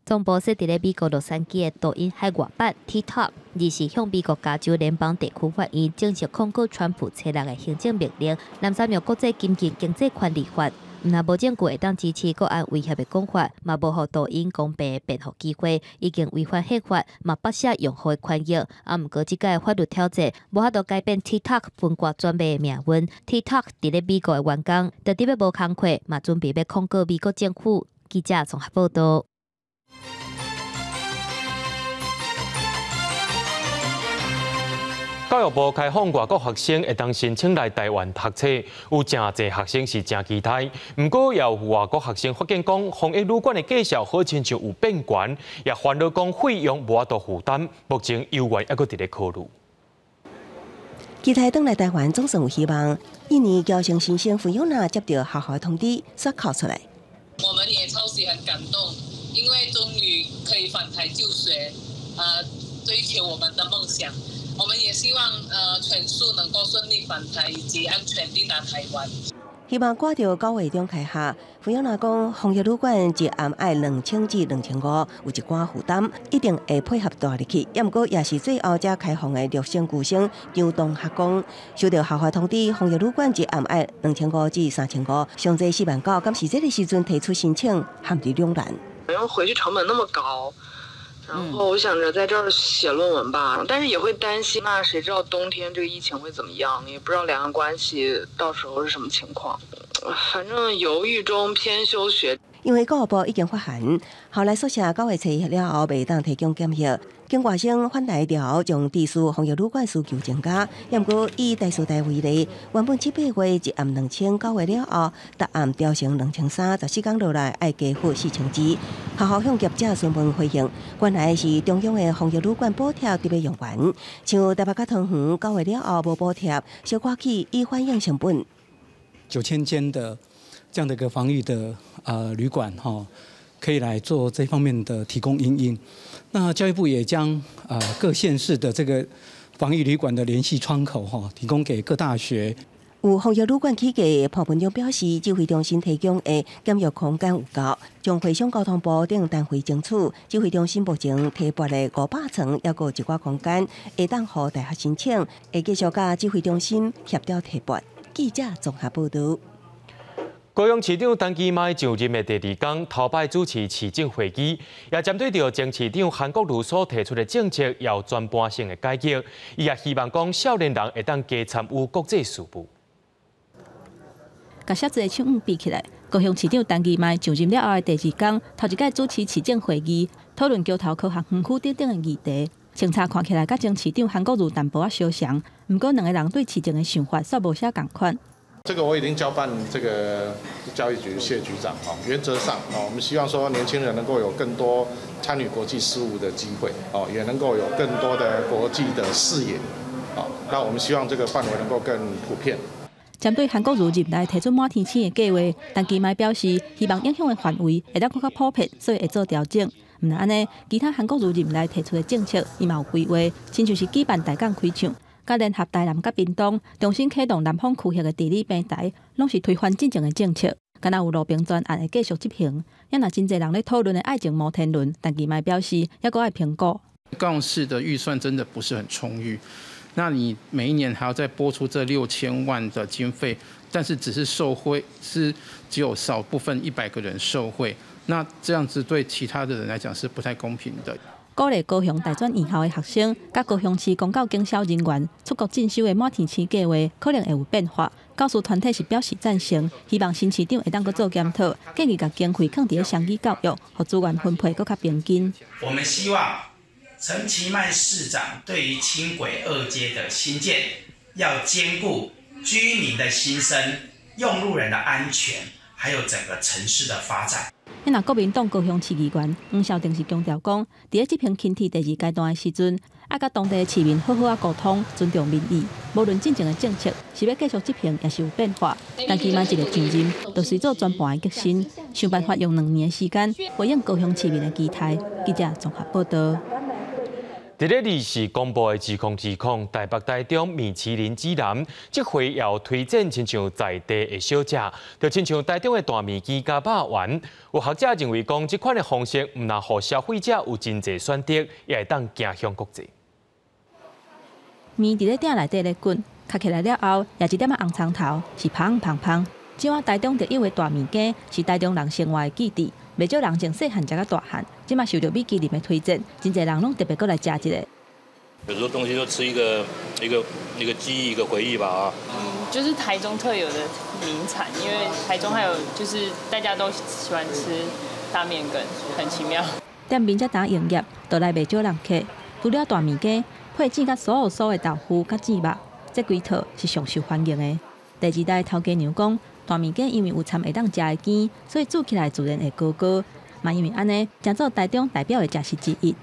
總部設佇咧美國洛杉磯的抖音海外版 TikTok，二四向美國加州聯邦地區法院正式控告川普初六的行政命令，濫使用國際緊急經濟權利法，毋但無證據會當支持國安威脅的講法，嘛無予抖音公平的辯護機會，已經違反憲法，嘛剝削用戶的權益。啊，毋過這擺法律挑戰，無法度改變 TikTok 分割轉賣的命運。TikTok 佇咧美國的員工，就佇欲無工課，嘛準備欲控告美國政府。記者綜合報道。教育部開放外國學生會當申請來台灣讀冊，有誠濟學生是誠期待。毋過，也有外國學生發現講，防疫旅館的價數好親像有變懸，也煩惱講費用無法度負擔。目前猶原猶閣佇咧考慮。期待轉來台灣總算有希望。印尼僑生新生菲奧娜接到學校通知，煞哭出來。我們也超級很感動，因為終於可以返台就學，追求我們的夢想。我們也希望全數能夠順利返台以及安全抵達台灣。希望趕著9月中開學，菲奧娜講，防疫旅館一暗愛2000至2500，有一寡負擔，一定會配合大入去。也毋過，也是最後才開放的陸生舊生張同學講，收到校方通知，防疫旅館一暗愛2500至3500，上濟4萬9，敢是這个時陣提出申請，陷入兩難。因為回去成本那麼高。然後我想着在這兒寫論文吧，但是也會擔心，那誰知道冬天這個疫情會怎麼樣？也不知道兩岸關係到時候是什麼情況。反正猶豫中偏休學。因為教育部已經發函，後來宿舍9月初了後袂當提供檢疫，境外生返來了後，將住宿防疫旅館需求增加。也毋過以台師大為例，原本7、8月一暗2000，9月了後，逐暗調成2300，14工落來愛加付4200。學校向業者詢問回應，原來是中央的防疫旅館補貼得欲用完，像台北佮桃園9月了後無補貼，小可起以反映成本。9000間的這樣的一個防疫的旅館哈，可以來做這方面的提供因應。那教育部也將各縣市的這個防疫旅館的聯繫窗口哈，提供給各大學。有防疫旅館起價，潘文忠表示，指揮中心提供的檢疫空間有夠，將會商交通部等單位爭取。指揮中心目前提撥的500床，猶閣有一寡空間，會當予大學申請，會繼續佮指揮中心協調提撥。記者綜合報導。高雄市長陳其邁上任的第二天，頭擺主持市政會議，也針對著前市長韓國瑜所提出的政策，有全盤性的改革。伊也希望講少年人會當加參與國際事務。共小濟手腕比起來，高雄市長陳其邁上任了後的第二天，頭一擺主持市政會議，討論橋頭科學園區等等的議題。清查看起來佮前市長韓國瑜淡薄仔相像，毋過兩个人對市政的想法煞無啥仝款。這個我已經交辦這個教育局謝局長哦，原則上哦，我們希望說年輕人能夠有更多參與國際事務的機會哦，也能夠有更多的國際的視野哦。那我們希望這個範圍能夠更普遍。針對韓國瑜任內提出滿天星的計劃，陳其邁表示希望影響的範圍會當閣較普遍，所以會做調整。毋但按呢，其他韓國瑜任內提出的政策，伊嘛有規劃，親像是舉辦大港開唱。佮聯合台南佮屏東，重新啟動南方區域的治理平台，攏是推翻進前的政策。敢若有路邊專案會繼續執行。也若真濟人咧討論的愛情摩天輪，陳其邁表示，猶閣愛評估。高雄市的預算真的不是很充裕，那你每一年還要再撥出這6000萬的經費，但是只是受惠，是只有少部分100個人受惠，那這樣子對其他的人來講是不太公平的。鼓勵高雄大專院校的學生，佮高雄市公教經銷人員出國進修的滿天星計劃可能會有變化。教師團體是表示贊成，希望新市長會當閣做檢討，建議共經費放佇咧雙語教育，予資源分配閣較平均。我們希望陳其邁市長對於輕軌2階的興建，要兼顧居民的心聲、用路人的安全，還有整個城市的發展。那國民黨高雄市議員黃少定是強調講，佇咧執行輕鐵第二階段的時陣，愛佮當地市民好好仔溝通，尊重民意。無論進前的政策是欲繼續執行，抑是有變化，但起碼一个上任，就隨做全盤的革新，想辦法用2年的時間回應高雄市民的期待。記者綜合報道。佇咧24公布的2020台北、台中米其林指南，這回又推薦親像在地的小食，就親像台中的大麵羹佮肉圓。有學者認為講，這款的方式毋但予消費者有真濟選擇，也會當走向國際。麵佇咧鼎內底咧滾，較起來了後，也一點仔紅蔥頭，是芳芳芳。這碗台中特有的大麵羹，是台中人生活的記憶。袂少人從細漢食到大漢，這馬受著米其林的推薦，真濟人攏特別閣來食一下。有時候東西都吃一個一個一個記憶，一個回憶吧啊。就是台中特有的名產，因為台中還有就是大家都喜歡吃大麵羹，很奇妙。店面才剛營業，就來袂少人客。除了大麵羹，配煎甲酥酥的豆腐佮煎肉，這幾套是上受歡迎的。第二代頭家娘講，大麵羹因為有摻會當食的羹，所以煮起來自然會糊糊。嘛因為按呢，成做台中代表的食食之一。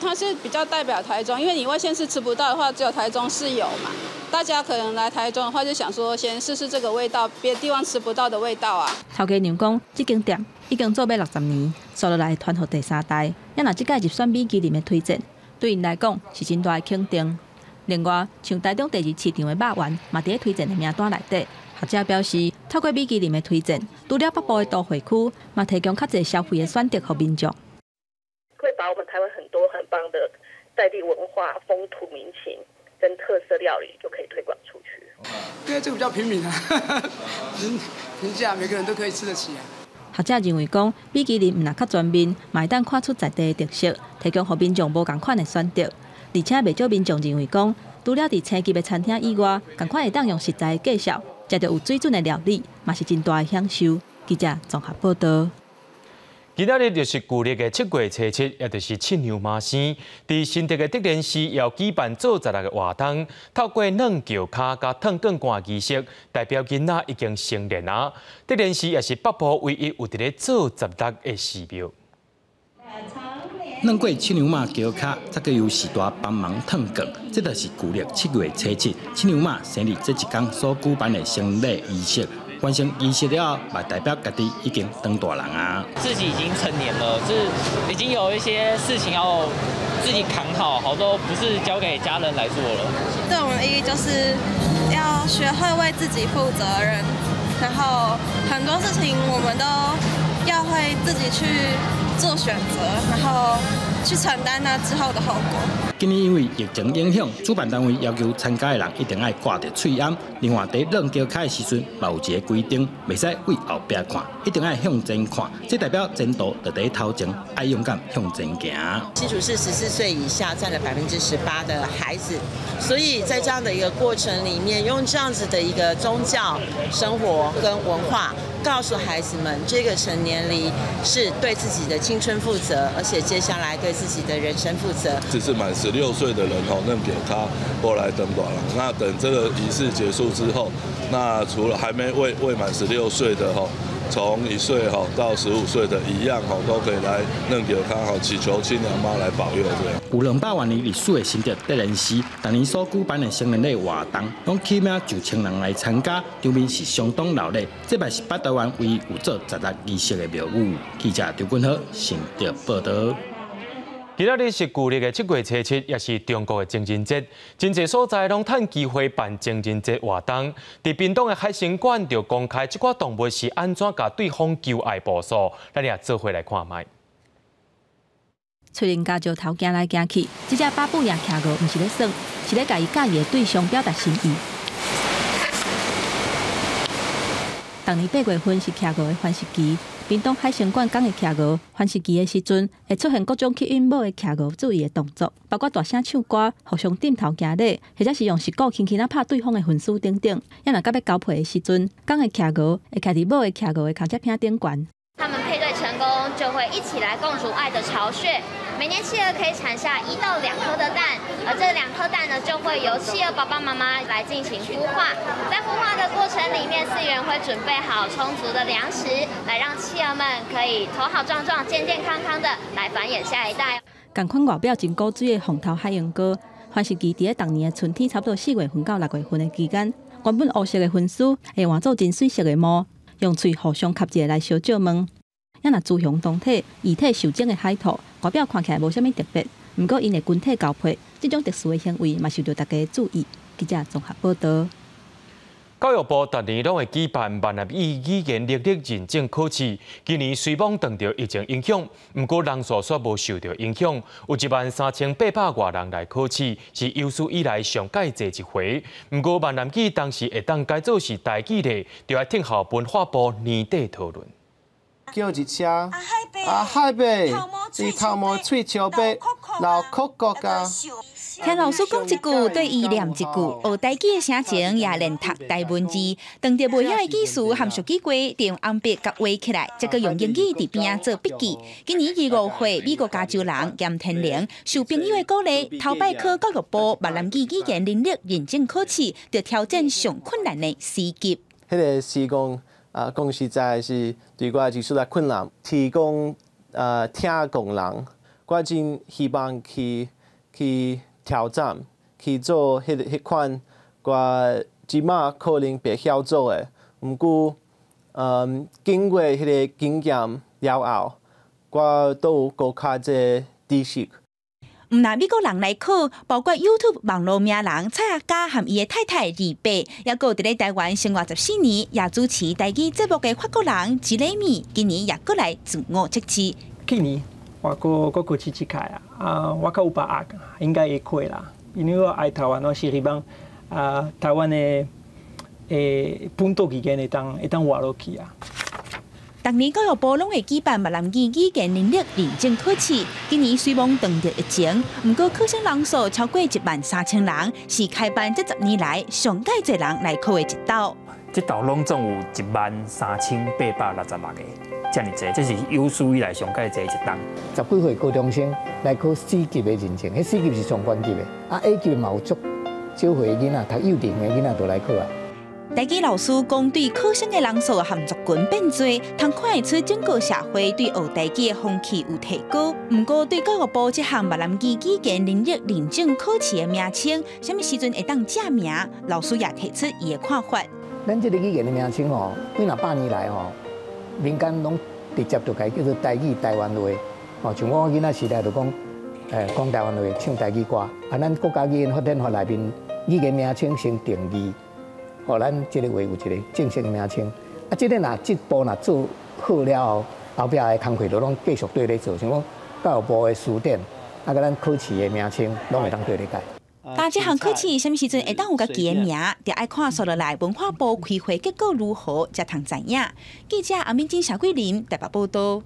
它是比較代表台中，因為你外縣市吃不到的話，只有台中是有嘛。大家可能來台中的話，就想說先試試這個味道，別的地方吃不到的味道啊。頭家娘講，這間店已經做欲60年，紲落來傳予第三代。也若這屆入選米其林的推薦，對𪜶來講是真大的肯定。另外，像台中第二市場的肉圓，嘛佇咧推薦的名單內底。學者表示，透過米其林的推薦，除了北部的都會區，嘛提供較濟消費的選擇予民眾。會把我們台灣很多很棒的在地文化、風土民情跟特色料理就可以推廣出去。因為這個比較平民啊，平價，每個人都可以吃得起啊。學者認為講，米其林毋但較全面，嘛會當看出在地的特色，提供予民眾無仝款的選擇。而且袂少民眾認為講，除了佇星級的餐廳以外，仝款會當用食材的介紹，食著有水準的料理，嘛是真大的享受。記者綜合報道。今仔日就是舊曆的7月初7，也就是七娘媽生。佇新竹的德蓮寺也舉辦做十六的活動，透過軟轎跤佮燙捲竿儀式，代表囡仔已經成年啊。德蓮寺也是北部唯一有佇咧做十六的寺廟。軟過七娘媽轎跤，才閣由序大幫忙燙捲，這就是舊曆7月初7，七娘媽生日這一工所舉辦的成禮儀式。完成儀式了後，嘛代表家己已經當大人啊。自己已經成年了，就是已經有一些事情要自己扛好，好多不是交給家人來做了。對我們的意義就是要學會為自己負責任，然後很多事情我們都要會自己去做選擇，然後去承擔那之後的後果。今年因為疫情影響，主辦單位要求參加的人一定愛掛著喙罨。另外，佇軟轎跤的時陣，嘛有一个規定，袂使對後壁看，一定愛向前看。這代表前途就佇頭前，愛勇敢向前行。新竹市14歲以下佔了18%的孩子，所以在這樣的一個過程裡面，用這樣子的一個宗教生活跟文化，告訴孩子們，這個成年禮是對自己的青春負責，而且接下來對自己的人生負責。只是滿16歲的人吼，軟轎跤過來當大人。那等這個儀式結束之後，那除了還沒未滿16歲的吼，從1歲吼到15歲的一樣吼，都可以來軟轎跤吼，祈求七娘媽來保佑這樣。有200萬年歷史的新竹德蓮寺，逐年所舉辦的成年禮活動，攏起碼上千人來參加，場面是相當熱鬧。這嘛是北台灣唯一有做16儀式的廟宇。記者張君豪新竹報道。今仔日是舊曆的7月初7，也是中國的情人節。真濟所在攏趁機會辦情人節活動。佇屏東的海生館就公開這寡動物是按怎共對方求愛步數，咱也做伙來看覓。喙輪咬石頭行來行去，這隻巴布亞企鵝毋是咧耍，是咧共伊佮意的對象表達心意。逐年8月份是企鵝的繁殖期。屏東海生館講的企鵝繁殖期的時陣，會出現各種吸引母的企鵝注意的動作，包括大聲唱歌、互相點頭行禮，或者是用爍鼓輕輕仔拍對方的雲絲等等。也若到欲交配的時陣，公的企鵝會徛佇母的企鵝的尻脊骿頂懸。他們配對成功，就會一起來共築愛的巢穴。每年企鵝可以產下1到2顆的蛋，而這兩顆蛋呢，就會由企鵝爸爸媽媽來進行孵化。在孵化的過程裡面，飼員會準備好充足的糧食，來讓企鵝們可以頭好壯壯、健健康康的來繁衍下一代。仝款外表真古錐的紅頭海鸚哥，繁殖期佇咧逐年的春天，差不多4月份到6月份的期間，原本烏色的粉絲會換做真媠色的毛，用喙互相吸一下來相借問。也若雌雄同體、異體受精的海兔，外表看起來無啥物特別，毋過𪜶會群體交配，這種特殊的行為嘛受著大家的注意。記者綜合報導。教育部逐年攏會舉辦閩南語語言能力認證考試，今年雖罔受著疫情影響，毋過人數卻無受著影響，有13800外人來考試，是有史以來上蓋濟一回。毋過閩南語當時會當改做是台語咧，就愛聽候文化部年底討論。叫一車，阿海伯，伊頭毛喙笑白，老哭國家。聽老師講一句，對伊念一句，學台語的聲情也練讀台文字。當著袂曉的語詞含俗語過，就用紅筆共畫起來，再閣用英語佇邊仔做筆記。今年25歲，美國加州人嚴天玲受朋友的鼓勵，頭擺考教育部閩南語語言能力認證考試，就挑戰上困難的 C 級。彼個是講啊，講實在是對我技術來困難，提供聽講人，我真希望去挑戰，去做彼款我這馬可能袂曉做的，毋過，經過彼個經驗了後，我都有閣較濟知識。毋但美國人來考，包括 YouTube 網路名人蔡阿嘎和伊的太太李貝，猶閣佇咧台灣生活14年，也主持台語節目的法國人吉雷米，今年也閣來自我測試。去年我閣考試一屆啊，啊，我較有把握，應該會過啦。因為我愛台灣，我是希望啊，台灣的本土語言會當活落去啊。逐年教育部攏會舉辦閩南語語言能力認證考試，今年雖罔遇著疫情，毋過考生人數超過13000人，是開辦這10年來上蓋濟人來考的一道。這道攏總有13866個，遮爾濟，這是有史以來上蓋濟一冬。十幾歲高中生來考 C 級的認證，彼 C 級是上懸級的，啊 A 級嘛有足少歲的囡仔，讀幼稚園的囡仔都來考啊。台語老師講，對考生的人數和族群變濟，通看會出整個社會對學台語的風氣有提高。毋過，對教育部這項閩南語語言能力認證考試的名稱，啥物時陣會當正名？老師也提出伊的看法。咱這个語言的名稱吼，幾若百年來吼，民間攏直接就共伊叫做台語、台灣話。吼，像我囡仔時代就講，講台灣話，唱台語歌。啊，咱國家語言發展法內面，語言名稱先定義。予咱這个話有一個正式的名稱，啊，這个若這步若做好了後，後壁的工課就攏繼續綴咧做，像講教育部的辭典，啊，佮咱考試的名稱，攏會當綴咧改。但這項考試啥物時陣會當有家己的名，就愛看紲落來文化部開會結果如何，才通知影。記者阿敏珍、謝桂林台北報導。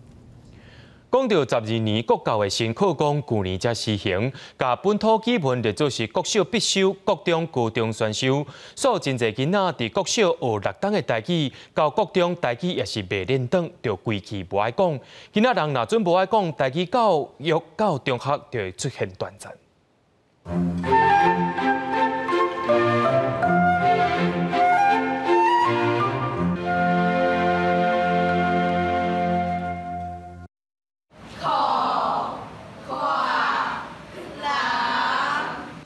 講到12年國教的新課綱，舊年才施行，共本土語文列做是國小必修、國中、高中選修，所以真濟囡仔佇國小學6冬的台語，到國中台語也是袂輪轉，就規氣無愛講。囡仔人若準無愛講台語，教育到中學就會出現斷層。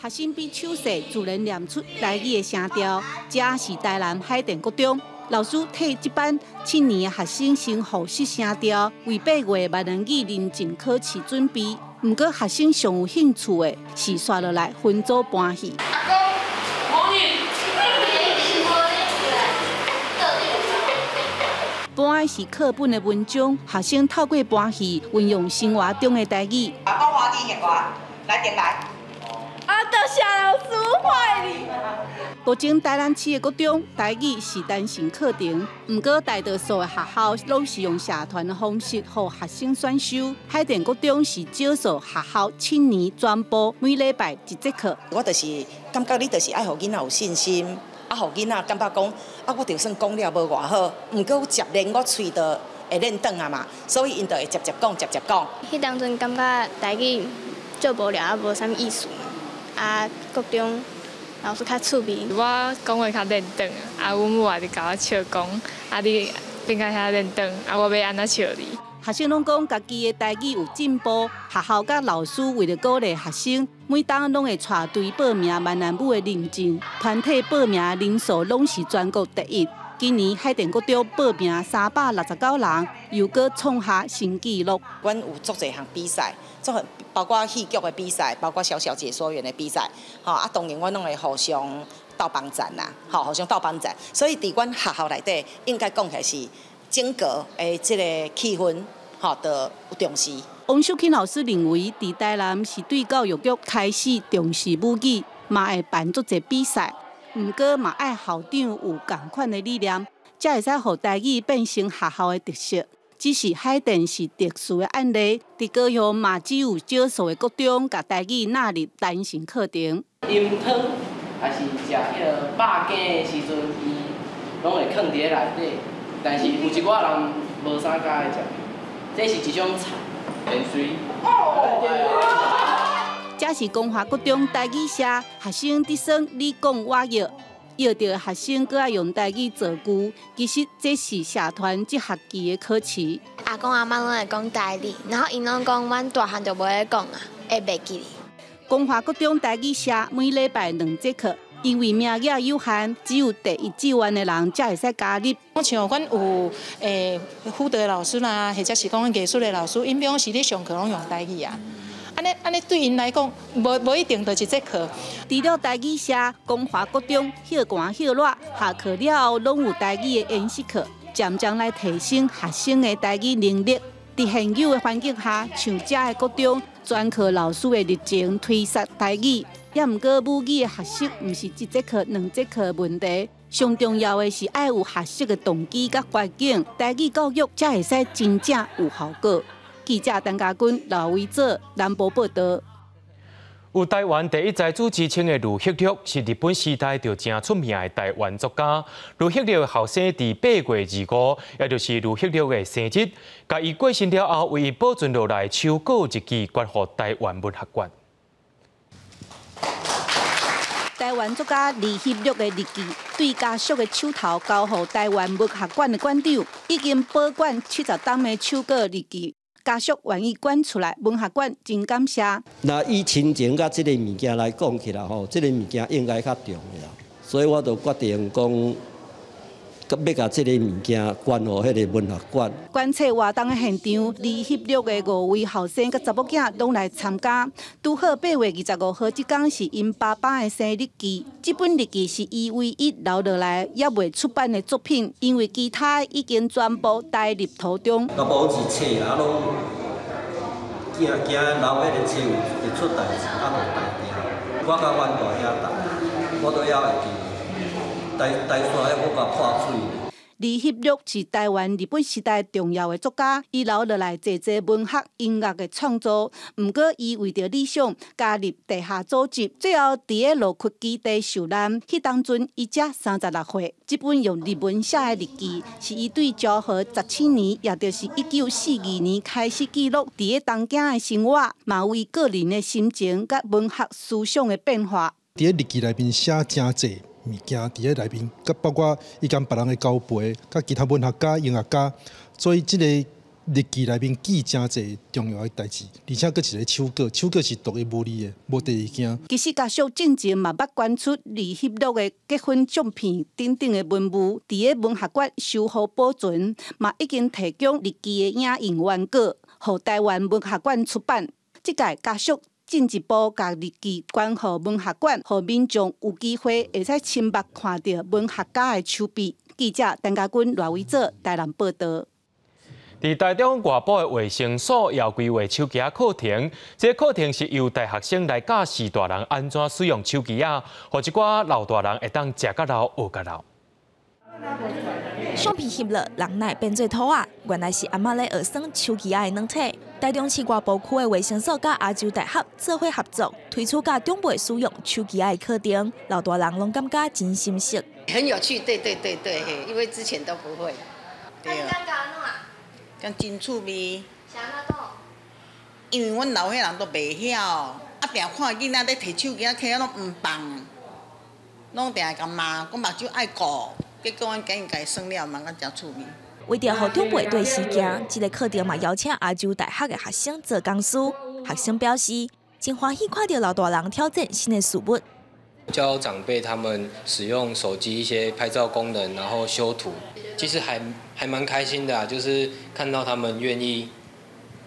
學生比手勢自然念出台語的聲調，這是台南海淀國中老師替這班7年的學生先複習聲調，為8月閩南語認證考試準備。毋過學生上有興趣的是紲落來分組搬戲。搬的是課本的文章，學生透過搬戲運用生活中的台語。阿公歡喜我，來點來。啊！多謝老師，歡迎你。目前台南市的國中台語是單成課程，毋過大多數的學校攏是用社團的方式，予學生選修。海淀國中是少數學校7年全部每禮拜一節課。我就是感覺你就是愛予囡仔有信心，啊，予囡仔感覺講，啊，我就算講了無偌好，毋過接連我喙就會練轉啊嘛，所以𪜶就會捷捷講，捷捷講。彼當陣感覺台語足無聊，啊無啥物意思。啊，啊，國中老師較趣味。我講話較練轉，啊，阮母也佇共我笑講，啊，你變甲遐練轉，啊，我欲按怎笑你？學生攏講家己的台語有進步，學校佮老師為著鼓勵學生，每冬攏會帶隊報名閩南語的認證，團體報名人數攏是全國第一。今年海淀國中報名369人，又閣創下新紀錄。阮有足濟項比賽，做包括戲劇的比賽，包括小小解說員的比賽，吼啊，當然阮攏會互相鬥幫贊啦，吼，互相鬥幫贊。所以佇阮學校內底，應該講起來是整個的這个氣氛，吼，都有重視。王秀琴老師認為，佇台南是對教育局開始重視母語，嘛會辦足濟比賽。毋過嘛愛校長有仝款的理念，才會使予台語變成學校的特色。只是海淀是特殊的案例，佇高雄嘛只有少數的國中共台語納入單行課程。飲湯還是食彼个肉羹的時陣，伊攏會囥佇咧內底。但是有一寡人無啥佮意食，這是一種菜，鹽水。這是光華國中台語社學生佇耍你講我搖，搖著學生閣愛用台語造句。其實這是社團這學期的考試。阿公阿嬤攏會講台語，然後𪜶攏講阮大漢就無咧講啊，會袂記哩。光華國中台語社每禮拜兩節課。因為名額有限，只有第一志願的人才會使加入。像阮有輔導的老師啦，或者是講藝術的老師，𪜶平常時咧上課攏用台語啊。按呢對𪜶來講，無一定就一節課。除了台語社，光華國中歇寒歇熱，下課了後攏有台語的演習課，漸漸來提升學生的台語能力。佇現有的環境下，像遮的國中，專科老師的熱情推捒台語。也毋過母語的學習，毋是一節課、兩節課的問題，上重要的是愛有學習的動機佮環境，台語教育才會使真正有效果。記者陳家軍、劉維哲南部報導。有台灣第一才子之稱的呂克略，是日本時代就誠出名的台灣作家。呂克略的後生佇8月25，也就是呂克略的生日，共伊過身了後，為伊保存落來手稿日記，捐予台灣文學館。台灣作家呂克略的日記，對家屬的手頭交予台灣文學館的館長，已經保管70冬的手稿日記，家屬願意捐出來，文學館真感謝。那以親情佮這个物件來講起來吼，這个物件應該較重要，所以我就決定講，欲共這个物件捐予彼个文學館。觀冊活動的現場，呂克略的5位後生佮查某囝攏來參加。拄好8月25號這工是𪜶爸爸的生日記。這本日記是伊唯一留落來猶未出版的作品，因為其他已經全部帶入途中。甲無是冊啊，攏驚驚留彼个冊會出代誌，啊無代定。我佮阮大兄弟，我都猶會記。台台山我共破水。呂克略是台灣日本時代重要的作家，伊留落來濟濟文學、音樂的創作。毋過，伊為著理想加入地下組織，最後佇咧洛克基地受難。彼當陣，伊才36歲。這本用日文寫的日記，是伊對昭和17年，也就是1942年開始記錄佇咧東京的生活，嘛有伊個人的心情佮文學思想的變化。佇咧日記內面寫誠濟物件，佇咧內面，佮包括伊共別人的交陪，佮其他文學家、音樂家，所以這个日記內面記誠濟重要的代誌，而且閣一个手稿，手稿是獨一無二的，無第二件。其實家屬進前嘛捌捐出呂克略的結婚相片等等的文物，佇咧文學館修復保存，嘛已經提供日記的影印原稿，予台灣文學館出版。這屆家屬進一步共日記捐予文學館，予民眾有機會會使親目看著文學家的手筆。記者陳家軍、賴維哲台南報導。佇台中外埔的衛生所也規劃手機仔課程，這個課程是由大學生來教示大人按怎使用手機仔，予一寡老大人會當食甲老、學甲老。相片翕落，人哪會變做兔仔？原來是阿嬤咧學耍手機仔的軟體。台中市外埔區的衛生所佮亞洲大學做伙合作，推出教長輩使用手機仔的課程，老大人攏感覺真心適。很有趣，對對對對，因為之前都不會。對啊。講真趣味。因為阮老歲人都袂曉，啊，定看囡仔咧提手机，提啊拢毋放，拢定会共骂，讲目睭爱顾。结果阮囝伊家己耍了，嘛阁诚趣味。为著予长辈对时行，这个课程嘛邀请亚洲大学的学生做讲师。学生表示，真欢喜看著老大人挑战新的事物。教长辈他们使用手机一些拍照功能，然后修图，其实还蛮开心的啊，就是看到他们愿意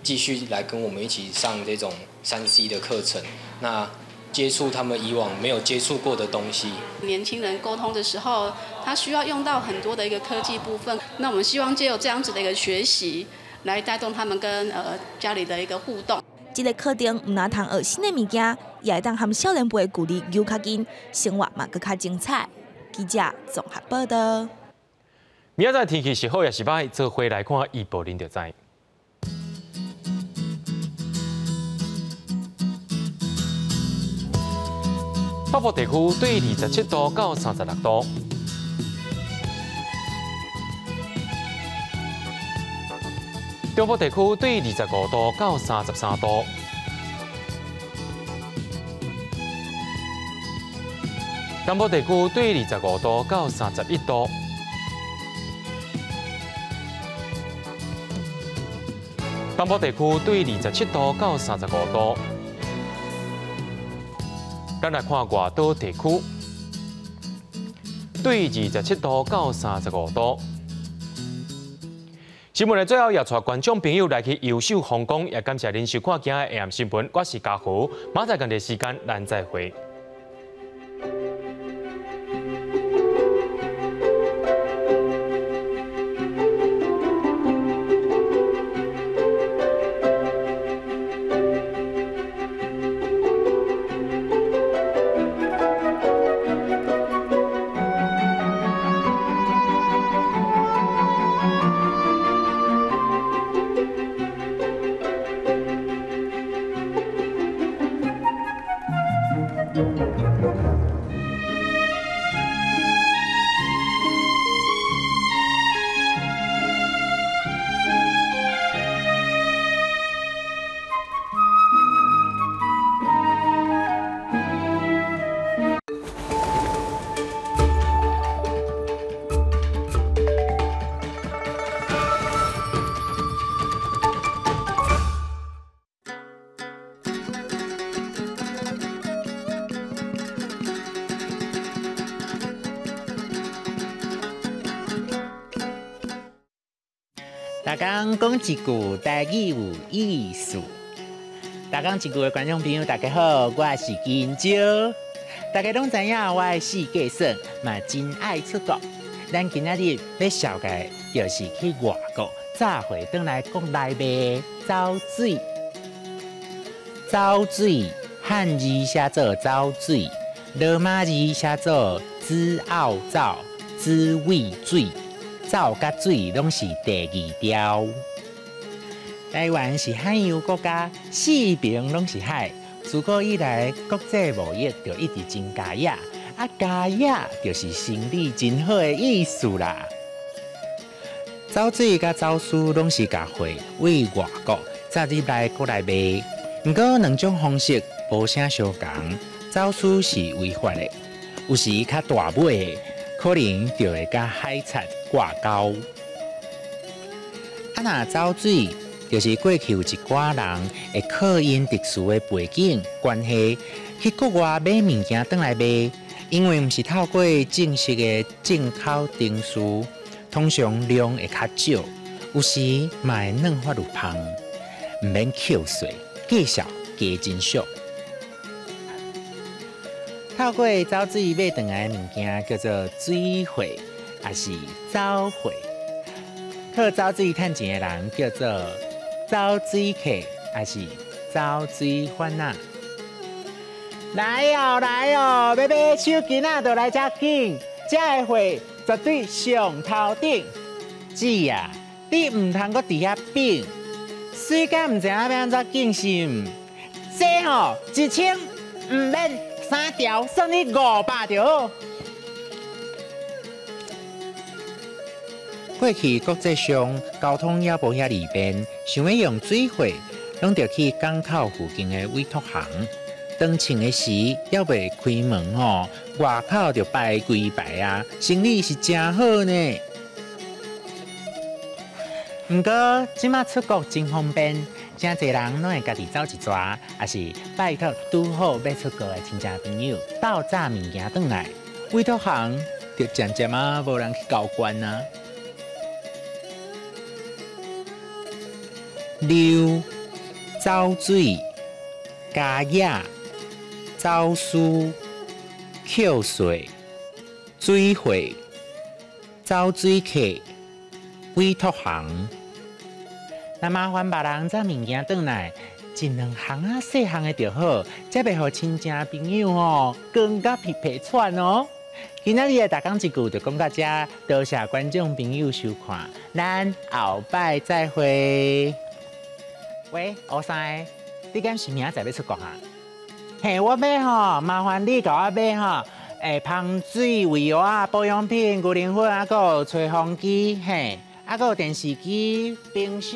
继续来跟我们一起上这种3C 的课程，那接触他们以往没有接触过的东西。年轻人沟通的时候，他需要用到很多的一个科技部分，那我们希望藉由这样子的一个学习，来带动他们跟家里的一个互动。这个课程毋但通学新的物件，也会当和少年辈距离又较近，生活嘛阁较精彩。记者综合报道。明仔载天气是好也是歹，做伙来看预报，恁就知。北部地区对27度到36度。中部地区对25度到33度，南部地区对25度到31度，东部地区对27度到35度。咱来看外岛地区，对27度到35度。新闻的最后，也带观众朋友来去优秀风光，也感谢您收看今日的 AM 新闻。我是嘉豪，明仔载同一时间咱再会。逐工讲一句台语有意思。逐工一句的观众朋友，大家好，我是金蕉。大家拢知影我的四界耍嘛真爱出国。咱今仔日欲绍介就是去外国早回转来国内卖走水。走水汉字写做走水，罗马字写做子奥走、子味水。走佮水拢是第二条。台湾是海洋国家，四边拢是海。自古以来，国际贸易就一直真佳雅，啊，佳雅就是生意真好的意思啦。走水佮走私拢是共货为外国载入来国内卖，毋过两种方式无啥相仝。走私是违法的，有时较大尾的，可能就会佮海贼挂钩。啊，若走水，就是过去有一寡人会靠𪜶特殊的背景关系去国外买物件转来卖，因为毋是透过正式的进口程序，通常量会较少，有时嘛会软发有芳，毋免扣税，价数加真俗。透过走水买转来的物件叫做水货，抑是走货。靠走水趁钱的人叫做走水客，抑是走水贩仔。来哦来哦，欲买手巾仔就来遮紧，遮的货绝对上头顶。姊啊，你毋通阁伫遐变，水甲毋知影欲按怎敬是毋？这吼1000毋免3条，算你500就好。过去国际上交通也无遐利便，想欲用水货，拢著去港口附近的委托行。當穿的時猶未開門吼，外口就擺幾排啊，生意是誠好呢。毋過，這馬出國真方便，誠濟人攏會家己走一逝，抑是拜託拄好欲出國的親戚朋友鬥紮物件轉來，委託行就漸漸仔無人去交關啊。溜、走水、加野、走私、扣稅、水貨、走水客、委託行。若麻煩別人紮物件轉來，一兩項仔細項的就好，才袂予親戚朋友吼扛甲疲疲喘哦。今仔日的逐工一句就講到這，多謝觀眾朋友收看，咱後擺再會。喂，烏三，你敢是明仔載欲出國啊？嘿，我欲吼，麻煩你共我買吼，芳水、胃藥仔、保養品、牛奶粉，還閣有吹風機，嘿，還閣有電視機、冰箱。